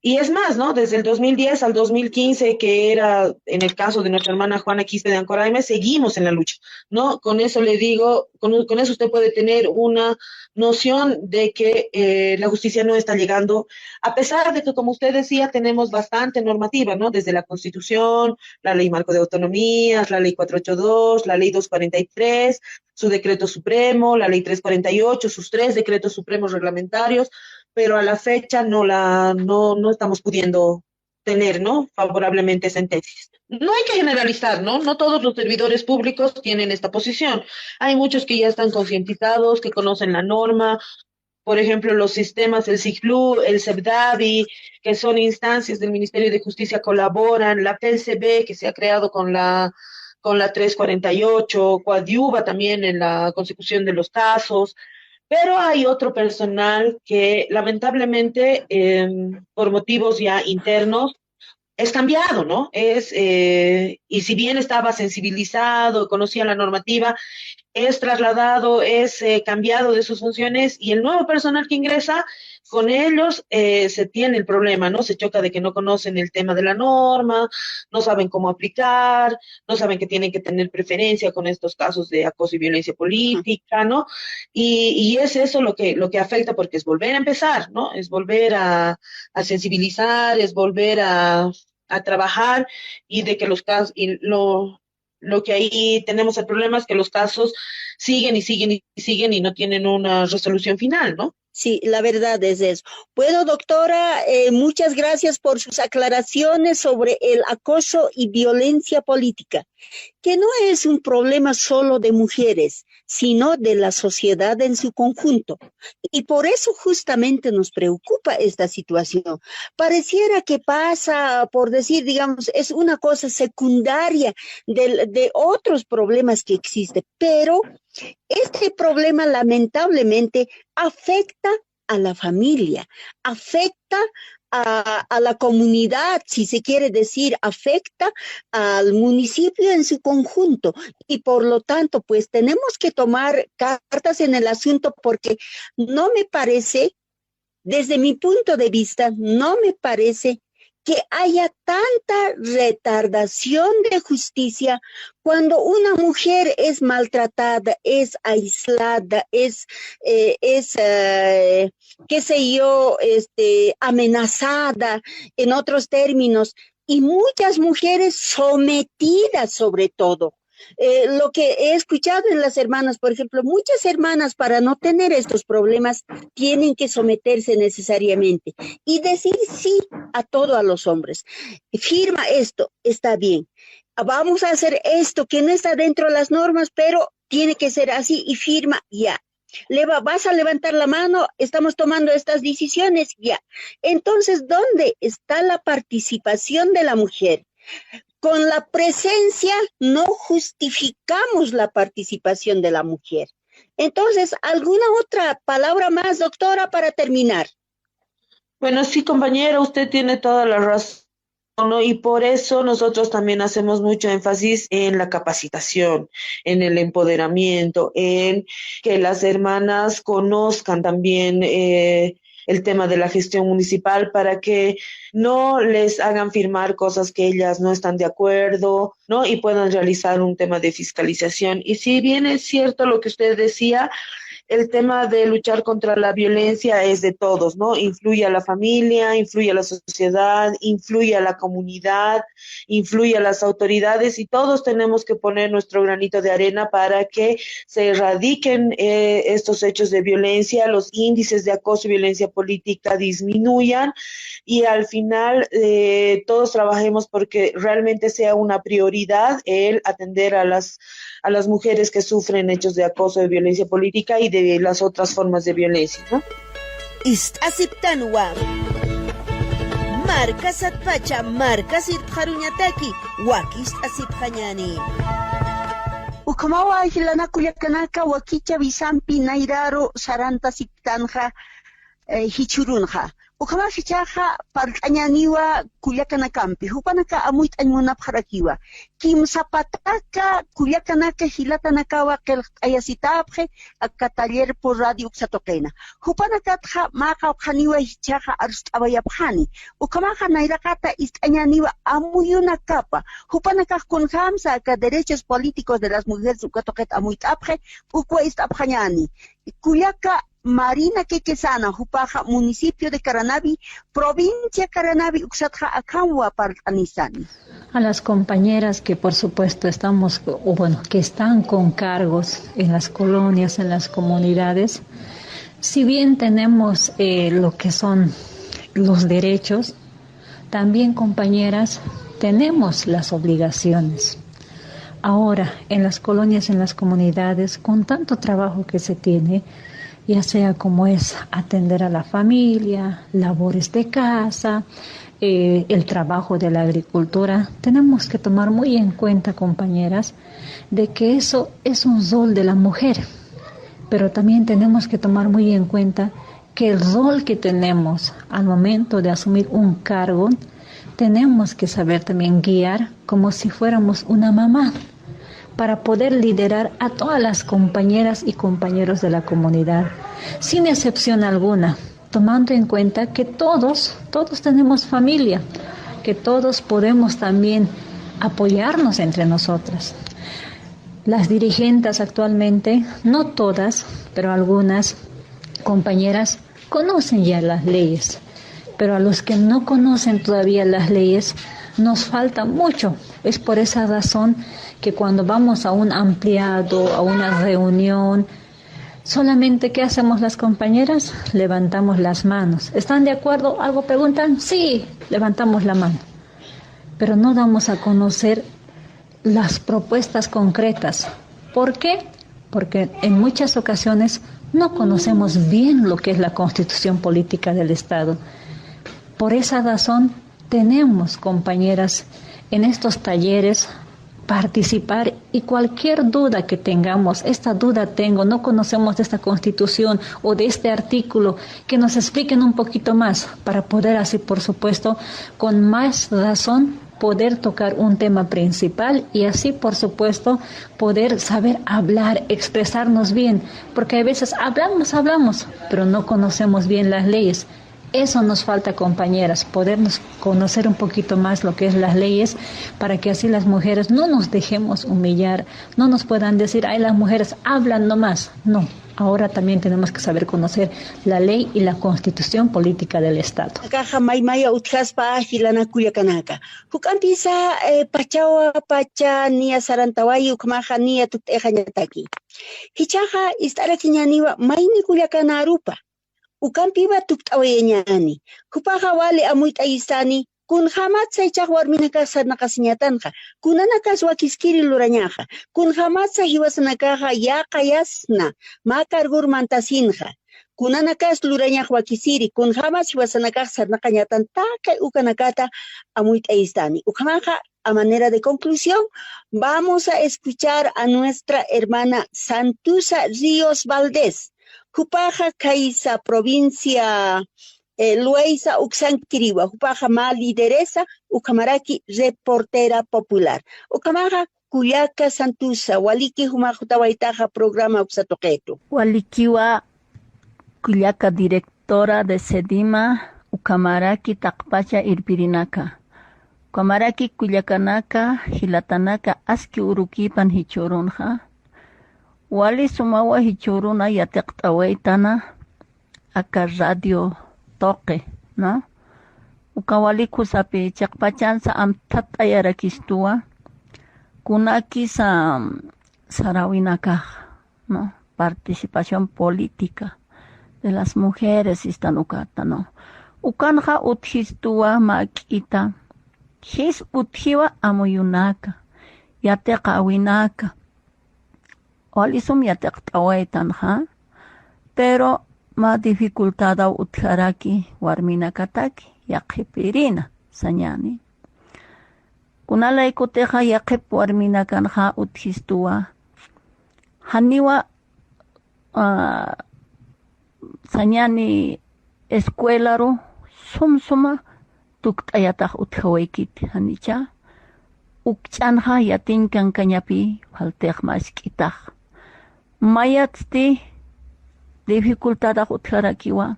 Y es más, ¿no? Desde el dos mil diez al dos mil quince, que era en el caso de nuestra hermana Juana Quispe de Ancoraime, seguimos en la lucha, ¿no? Con eso le digo, con, con eso usted puede tener una noción de que eh, la justicia no está llegando, a pesar de que, como usted decía, tenemos bastante normativa, ¿no? Desde la Constitución, la Ley Marco de Autonomías, la Ley cuatro ocho dos, la Ley dos cuarenta y tres, su decreto supremo, la Ley tres cuarenta y ocho, sus tres decretos supremos reglamentarios, pero a la fecha no la, no, no estamos pudiendo tener, ¿no? Favorablemente sentencias. No hay que generalizar, ¿no? No todos los servidores públicos tienen esta posición. Hay muchos que ya están concientizados, que conocen la norma, por ejemplo, los sistemas, el SIGLU, el SEBDAVI, que son instancias del Ministerio de Justicia, colaboran, la P C B, que se ha creado con la, con la tres cuarenta y ocho, coadyuva también en la consecución de los casos, pero hay otro personal que lamentablemente, eh, por motivos ya internos, es cambiado, ¿no? Es, eh, y si bien estaba sensibilizado, conocía la normativa, es trasladado, es eh, cambiado de sus funciones y el nuevo personal que ingresa, con ellos eh, se tiene el problema, ¿no? Se choca de que no conocen el tema de la norma, no saben cómo aplicar, no saben que tienen que tener preferencia con estos casos de acoso y violencia política, ¿no? Y, y es eso lo que, lo que afecta porque es volver a empezar, ¿no? Es volver a, a sensibilizar, es volver a, a trabajar y de que los casos, y lo, lo que ahí tenemos el problema es que los casos siguen y siguen y siguen y no tienen una resolución final, ¿no? Sí, la verdad es eso. Bueno, doctora, eh, muchas gracias por sus aclaraciones sobre el acoso y violencia política, que no es un problema solo de mujeres, sino de la sociedad en su conjunto. Y por eso justamente nos preocupa esta situación. Pareciera que pasa, por decir, digamos, es una cosa secundaria de, de otros problemas que existen, pero este problema lamentablemente afecta a la familia, afecta a, a, la comunidad, si se quiere decir, afecta al municipio en su conjunto. Y por lo tanto, pues tenemos que tomar cartas en el asunto porque no me parece, desde mi punto de vista, no me parece que haya tanta retardación de justicia cuando una mujer es maltratada, es aislada, es, eh, es eh, qué sé yo, este, amenazada, en otros términos, y muchas mujeres sometidas sobre todo. Eh, lo que he escuchado en las hermanas, por ejemplo, muchas hermanas para no tener estos problemas tienen que someterse necesariamente y decir sí a todo a los hombres. Firma esto, está bien. Vamos a hacer esto que no está dentro de las normas, pero tiene que ser así y firma ya. Le va, vas a levantar la mano, estamos tomando estas decisiones, ya. Entonces, ¿dónde está la participación de la mujer? con la presencia no justificamos la participación de la mujer. Entonces, ¿alguna otra palabra más, doctora, para terminar? Bueno, sí, compañera, usted tiene toda la razón, ¿no? Y por eso nosotros también hacemos mucho énfasis en la capacitación, en el empoderamiento, en que las hermanas conozcan también eh, el tema de la gestión municipal para que no les hagan firmar cosas que ellas no están de acuerdo, ¿no? Y puedan realizar un tema de fiscalización. Y si bien es cierto lo que usted decía, el tema de luchar contra la violencia es de todos, ¿no? Influye a la familia, influye a la sociedad, influye a la comunidad, influye a las autoridades y todos tenemos que poner nuestro granito de arena para que se erradiquen eh, estos hechos de violencia, los índices de acoso y violencia política disminuyan y al final eh, todos trabajemos porque realmente sea una prioridad el atender a las, a las mujeres que sufren hechos de acoso, de violencia política y de las otras formas de violencia, ¿no? Ist'asiptanwa. Markasatpacha markasirpxaruñataki wakist'asipxañani. Ukhamawa jilana kullakanaka wakicha wisampi nayraru sarantasiptanxa eh, jichhurunxa. Ukhamax jichhaxa parlt'añäniwa kullakanakampi, jupanaka amuyt'añ munapxarakiwa. Kimsa pataka kullakanaka jilatanakawa qillqt'ayasitapxi aka taller por radio uksa tuqina. Jupanakatxa mä qawqhaniwa jichhaxa arst'awayapxani. Ukhamaxa nayraqata ist'añäniwa amuyunakapa. Jupanakax kunjamsa aka derechos políticos de las mujeres uka tuqit amuyt'apxi, ukwa ist'apxañäni. Kullaka Marina Quequesana, jupaxa municipio de Caranavi, provincia Caranavi, uksatxa akham wapart'anisani. A las compañeras que por supuesto estamos, o bueno, que están con cargos en las colonias, en las comunidades, si bien tenemos eh, lo que son los derechos, también, compañeras, tenemos las obligaciones. Ahora, en las colonias, en las comunidades, con tanto trabajo que se tiene, ya sea como es atender a la familia, labores de casa, eh, el trabajo de la agricultura, tenemos que tomar muy en cuenta, compañeras, de que eso es un rol de la mujer, pero también tenemos que tomar muy en cuenta que el rol que tenemos al momento de asumir un cargo, tenemos que saber también guiar como si fuéramos una mamá para poder liderar a todas las compañeras y compañeros de la comunidad, sin excepción alguna, tomando en cuenta que todos, todos tenemos familia, que todos podemos también apoyarnos entre nosotras. Las dirigentes actualmente, no todas, pero algunas compañeras conocen ya las leyes, pero a los que no conocen todavía las leyes, nos falta mucho. Es por esa razón que cuando vamos a un ampliado, a una reunión, solamente ¿qué hacemos las compañeras? Levantamos las manos. ¿Están de acuerdo? ¿Algo preguntan? Sí, levantamos la mano. Pero no damos a conocer las propuestas concretas. ¿Por qué? Porque en muchas ocasiones no conocemos bien lo que es la constitución política del Estado. Por esa razón, tenemos, compañeras, en estos talleres participar y cualquier duda que tengamos, esta duda tengo, no conocemos de esta constitución o de este artículo, que nos expliquen un poquito más para poder así, por supuesto, con más razón poder tocar un tema principal y así, por supuesto, poder saber hablar, expresarnos bien, porque a veces hablamos, hablamos, pero no conocemos bien las leyes. Eso nos falta, compañeras, podernos conocer un poquito más lo que es las leyes, para que así las mujeres no nos dejemos humillar, no nos puedan decir, ay, las mujeres hablan nomás. No, ahora también tenemos que saber conocer la ley y la constitución política del Estado. Akaxa maymaya utjaspa jilana kullakanaka. Juk'ampisa eh, pachawa pacha niya sarantawayi ukhamaxa niya tukt'ixañataki. Jichhaxa ist'arakiñäniwa mayni kullakanarupa. Ukampiwa tukt'awayañäni. Jupaxa wali amuyt'ayistani, kunjämatsa jichhax warminakax sarnaqasiñatanxa, kunanakas wakiskiri lurañaxa, kunjämatsa jiwasanakaxa yäqayasna mä cargur mantasinxa, kunanakas lurañax wakisiri, kunjämas jiwasanakax sarnaqañatan, taqi ukanakata amuyt'ayistani. Ukhamaxa a manera de conclusión, vamos a escuchar a nuestra hermana Santusa Ríos Valdés. Jupaxa Caiza, provincia, eh, Loayza uksankiriwa. Jupaxa mä lideresa, ukhamaraki reportera popular. Ukhamaxa kullaka Santusa, waliki jumax jutawaytaxa programa uksa tuqitu. Walikiwa kullaka directora de SEDIMA, ukhamaraki taqpacha irpirinaka. Ukhamaraki kullakanaka, jilatanaka, aski urukipan jichhürunxa. Wali sumawa jichhüruna yatiqt'awaytana, aka radio tuqi, ¿no? Uka wali khusapi chiqpachansa amthatt'ayarakistuwa, kunakisa saräwinakax, ¿no? Participación política de las mujeres sistan ukata, ¿no? Ukanxa utjistuwa mä k'ita, jis utjiwa amuyunaka, yatiqäwinaka, wali sum yatiqt'awaytanxa, pero mä dificultadaw utjaraki warminakataki, yaqhipirina, sañäni. Kunalaykutixa yaqhip warminakanxa utjistuwa, janiwa, ah, sañäni escuelaru sum suma tukt'ayatax utjawaykiti, janicha. Ukch'anxa yatiñ kankañapi faltix mä ask'itax. Mayatsti dificultadax utjarakiwa,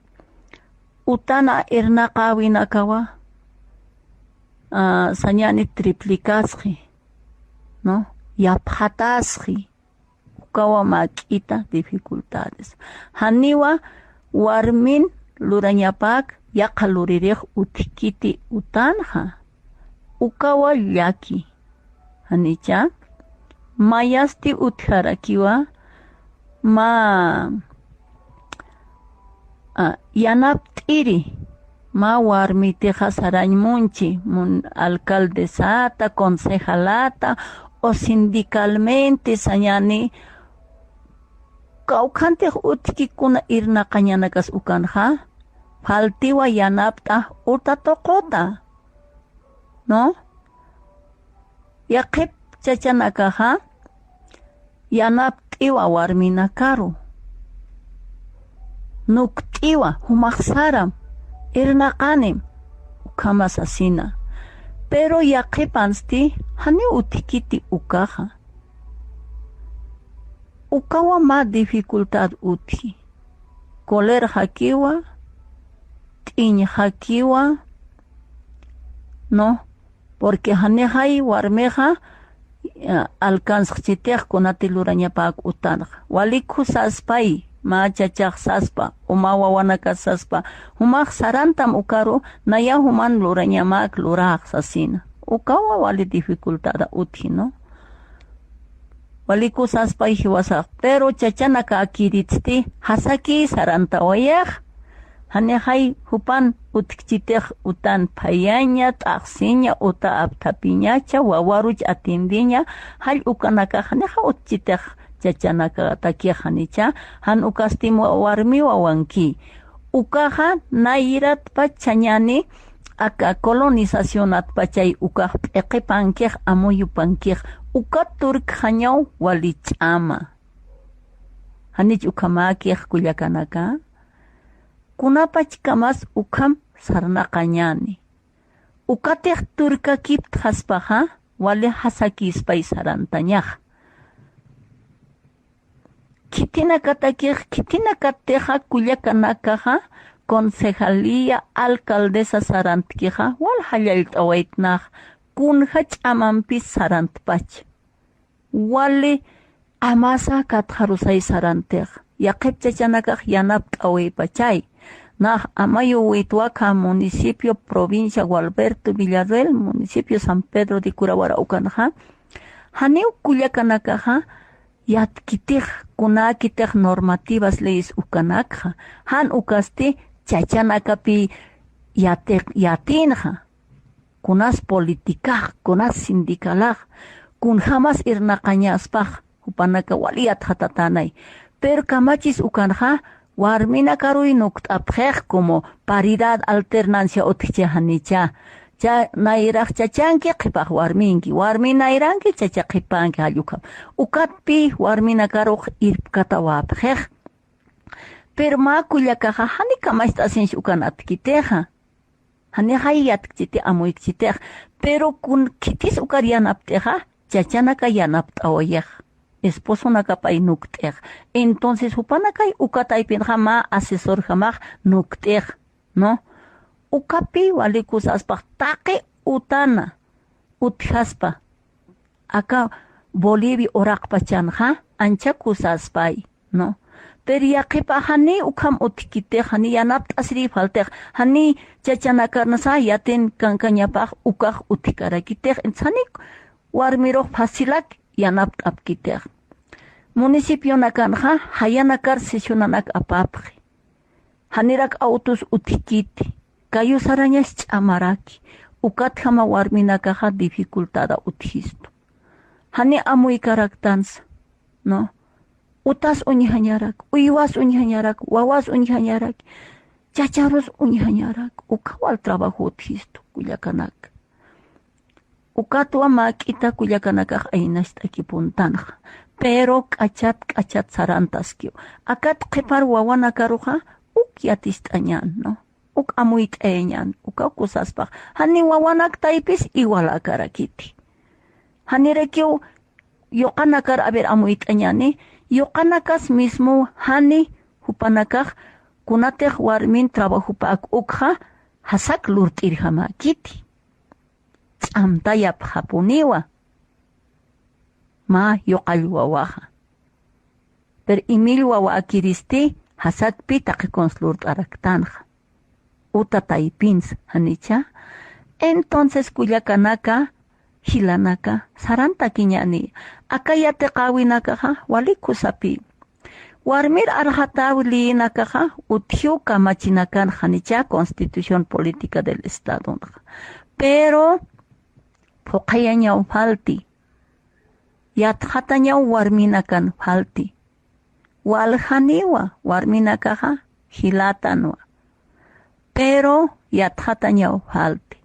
utana irnaqäwinakawa, ah, sañäni triplicasxi, ¿no? Yapxatasxi. Ukawa mä k'ita dificultades. Janiwa warmin lurañapäk yaqha luririx utjkiti utanxa. Ukawa llaki. Janicha, mayasti utjarakiwa, mä, ah, yanapt'iri, mä warmitixa sarañ munchi, mun-, alcaldesata, concejalata, o sindicalmente sañäni, kawkhantix utjki kuna irnaqañanakas ukanxa, faltiwa yanapt'a uta tuquta, ¿no? Yaqhip chachanakaxa, yanapt'iwa warminakaru. Nukt'iwa, jumax saram, irnaqanim, ukhama sasina. Pero yaqhipansti, janiw utjkiti ukaxa. Ukawa mä dificultad utji. Colerxakiwa, t'iñxakiwa, ¿no? Porque janixay warmixa, eh, alcanzxchitix kunati lurañapäk utanxa. Wali khusaspay, mä chachax saspa, o mä wawanakas saspa, jumax sarantam ukaru, naya juman lurañamäk lurax sasina. Ukawa wali dificultada utji, ¿no? Wali khusaspay jiwasax, pero chachanakäkiritsti, jasaki sarantawayax. Janixay jupan utjkchitix utan phayaña, t'axsiña, uta apthapiñacha, wawaruch atiendiña, jall ukanakax janixa utjkchitix chachanakatakix janicha, jan ukastim wa-, warmi wawanki. Ukaxa nayratpach sañäni, aka colonizacionatpachay ukax p'iqipankix, amuyupankix, ukat turkxañaw wali ch'ama. Janich ukhamäkix kullakanaka. Kunapachkamas ukham sarnaqañäni. Ukatix turkakiptxaspaxa, wali jasakïspay sarantañax. Khitinakatakix, khitinakatixa kullakanakaxa, concejalía, alcaldesa sarantkixa, wal jallallt'awaytnax, kunja ch'amampis sarantpach. Wali amasa katxarusay sarantix, yaqhip chachanakax yanapt'awaypachay. Nax Amayu Witwakha, municipio, provincia Gualberto Villarroel, municipio San Pedro de Curawara ukanxa, janiw kullakanakaxa, yatkitix, kunäkitix normativas, leyes ukanakxa, jan ukasti chachanakapi yatiq-, yatinxa. Kunas politikax, kunas sindicalax, kunjamas irnaqañaspax, jupanaka wali yatxatatänay. Pero kamachis ukanxa, warminakaruy nukt'apxix, como paridad, alternancia utjchi janicha. Cha, nayrax chachanki, qhipax warminki, warmi nayranki, chacha qhipanki, jall ukham. Ukatpï warminakarux irpkatawäpxix. Pero mä kullakaxa, jani kamacht'asinch ukan atkitixa. Janixay yatkchiti, amuykchitix. Pero kun khitis ukar yanapt'ixa, chachanaka yanapt'awayix. Esposonakapay nukt'ix. Entonces, jupanakay uka taypinxa mä asesorjamax nukt'ix, ¿no? Ukapï wali kusaspax taqi utana utjaspa. Aka Bolivia uraqpachanxa ancha kusaspay, ¿no? Pero yaqhipax jani ukham utjkitix, jani yanapt'asiri faltix, jani chachanakansa yatin kankañapax ukax utjkarakitix, entonces jani warmirux facilak yanapt'apkitix. Municipionakanxa jayanakar sesionanak apapxi. Janirak autos utjkiti, kayusarañas ch'amaraki, ukatjama warminakaxa dificultada utjistu. Jani amuykaraktansa, ¿no? Utas uñjañarak, uywas uñjañarak, wawas uñjañarak, chacharus uñjañarak, uka wal trabajo utjistu, kullakanaka. Ukatwa mä k'ita kullakanakax aynacht'aki puntanxa, pero k'achat k'achat sarantaskiw. Akat qhipar wawanakaruxa uk yaticht'añän, ¿no? Uk amuyt'ayañän, uka kusaspax. Jani wawanaktaypis igualakarakiti. Janirakiw yuqanakar, a ver, amuyt'añäni, yuqanakas mismo jani jupanakax kunatix warmin trabajopäk ukxa, jasak lurt'irjamäkiti. Ch'amtayapxapuniwa mä yuqall wawaxa. Pero imill wawakiristi jasakpi taqi kuns lurt'araktanxa. Uta taypins, ¿janicha? Entonces, kullakanaka, jilanaka, sarantakiñäni, aka yatiqäwinakaxa wali kusapï. Warmir arxatäwi leyinakaxa utjiw kamachinakanxa, ¿janicha? Constitución Política del Estadonxa. Pero phuqhayañaw falti, yatxatañaw warminakan falti. Waljaniwa warminakaxa, jilatanwa. Pero yatxatañaw falti.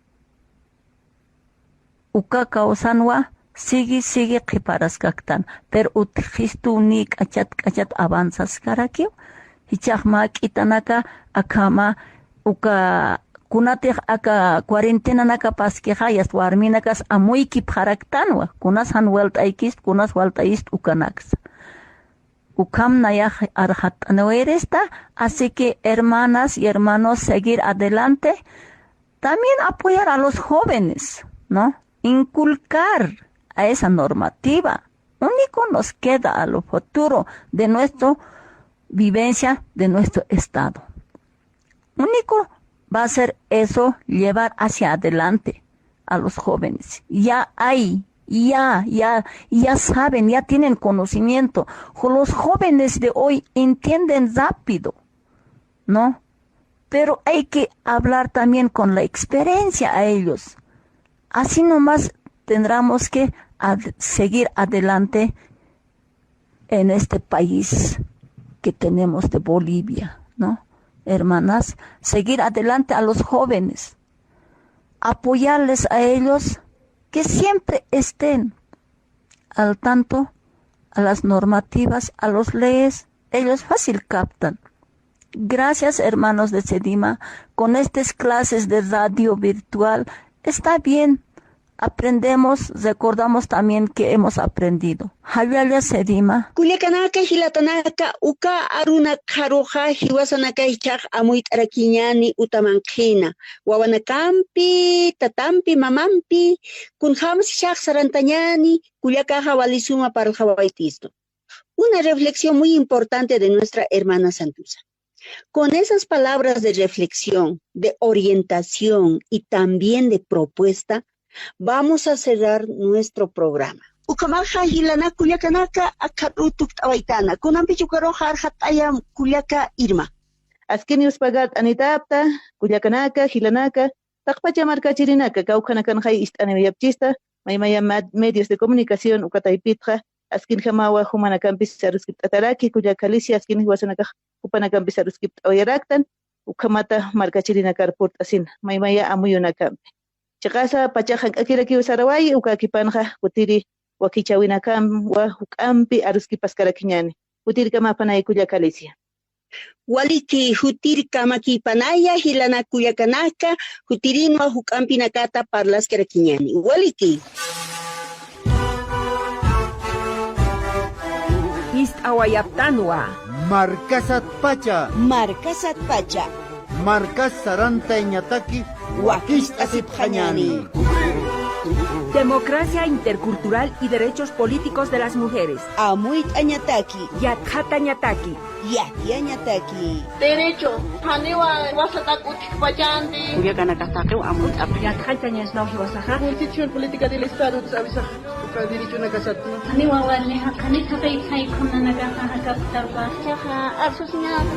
Uka kawsanwa sigui, sigui qhiparaskaktan, pero utjistuw ni k'achat, k'achat avanzaskarakiw. Jichhax mä k'itanaka akhama uka kunatix aka cuarentenanaka paskixa, yast warminakas amuykipxaraktanwa, kunas jan walt'aykist, kunas walt'ayist ukanaksa. Ukham nayax arxatt'aniwirista, así que hermanas y hermanos, seguir adelante, también apoyar a los jóvenes, ¿no? Inculcar a esa normativa. Único nos queda a lo futuro de nuestro vivencia, de nuestro estado. Único va a ser eso, llevar hacia adelante a los jóvenes. Ya hay, ya, ya, ya saben, ya tienen conocimiento. Jo-, los jóvenes de hoy entienden rápido, ¿no? Pero hay que hablar también con la experiencia a ellos. Así nomás tendremos que ad-, seguir adelante en este país que tenemos de Bolivia, ¿no? Hermanas, seguir adelante a los jóvenes, apoyarles a ellos, que siempre estén al tanto a las normativas, a los leyes, ellos fácil captan. Gracias, hermanos de Sedima, con estas clases de radio virtual, está bien, aprendemos, recordamos también que hemos aprendido. Jallalla Sedima. Kullakanaka, jilatanaka, uka arunakxaruxa jiwasanaka jichhax amuyt'arakiñäni uta manqhina. Wawanakampi, tatampi, mamampi, kunjams jichhax sarantañäni, kullakaxa wali suma parlxawaytistu. Una reflexión muy importante de nuestra hermana Santusa. Con esas palabras de reflexión, de orientación y también de propuesta, vamos a cerrar nuestro programa. Ukhamaxa jilanak kullakanaka, akharuw tukt'awaytana. Kunampich ukarux arxat'ayam kullaka Irma. Askin yuspagart'anitapta, kullakanaka, jilanaka, taqpacha markachirinaka, kawkhanakanxay ist'aniwayapchista, maymaya ma-, medios de comunicación uka taypitxa, askinjamawa jumanakampis saruskipt'ataraki, kullaka Alicia, askin jiwasanakax jupanakampis saruskipt'awayaraktan, ukhamata markachirinakar purt'asina, maymaya amuyunakampi. Chiqasa pachax jank'akirakiw sarawayi, ukakipanxa jutiri wakichäwinakamwa juk'ampi aruskipaskarakiñäni. Jutirkamapanaykuyakalicia. Waliki, jutirkamakipanaya jilanakuyakanaka, jutirinwa juk'ampinakata parlaskarakiñäni. Waliki. Ist'awayaptanwa. Markasatpacha. Markasatpacha. Markas sarantayñataki wakicht'asipxañäni. Democracia intercultural y derechos políticos de las mujeres. Amuyt'añataki. Yatxatañataki. Yatiyañataki. Derecho, janiwa wasatak utjkpachanti. Kullakanakatakiw amuyt'apxi. Yatxatañasnaw jiwasaxa. Constitución Política del Estado, avisaxa. Uka derechonakasatna. Janiwa wali jaqhanit jaqi khaykhunanakaxa jakaptarpa. Chaxa arsusiñäta.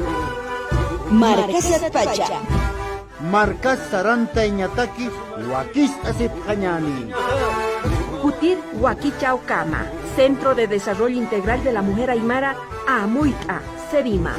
Markasatpacha. Markas sarantayñataki wakicht'asipxañäni. Jutir wakichäwkama, Centro de Desarrollo Integral de la Mujer Aymara, amuyt'a, SEDIMA.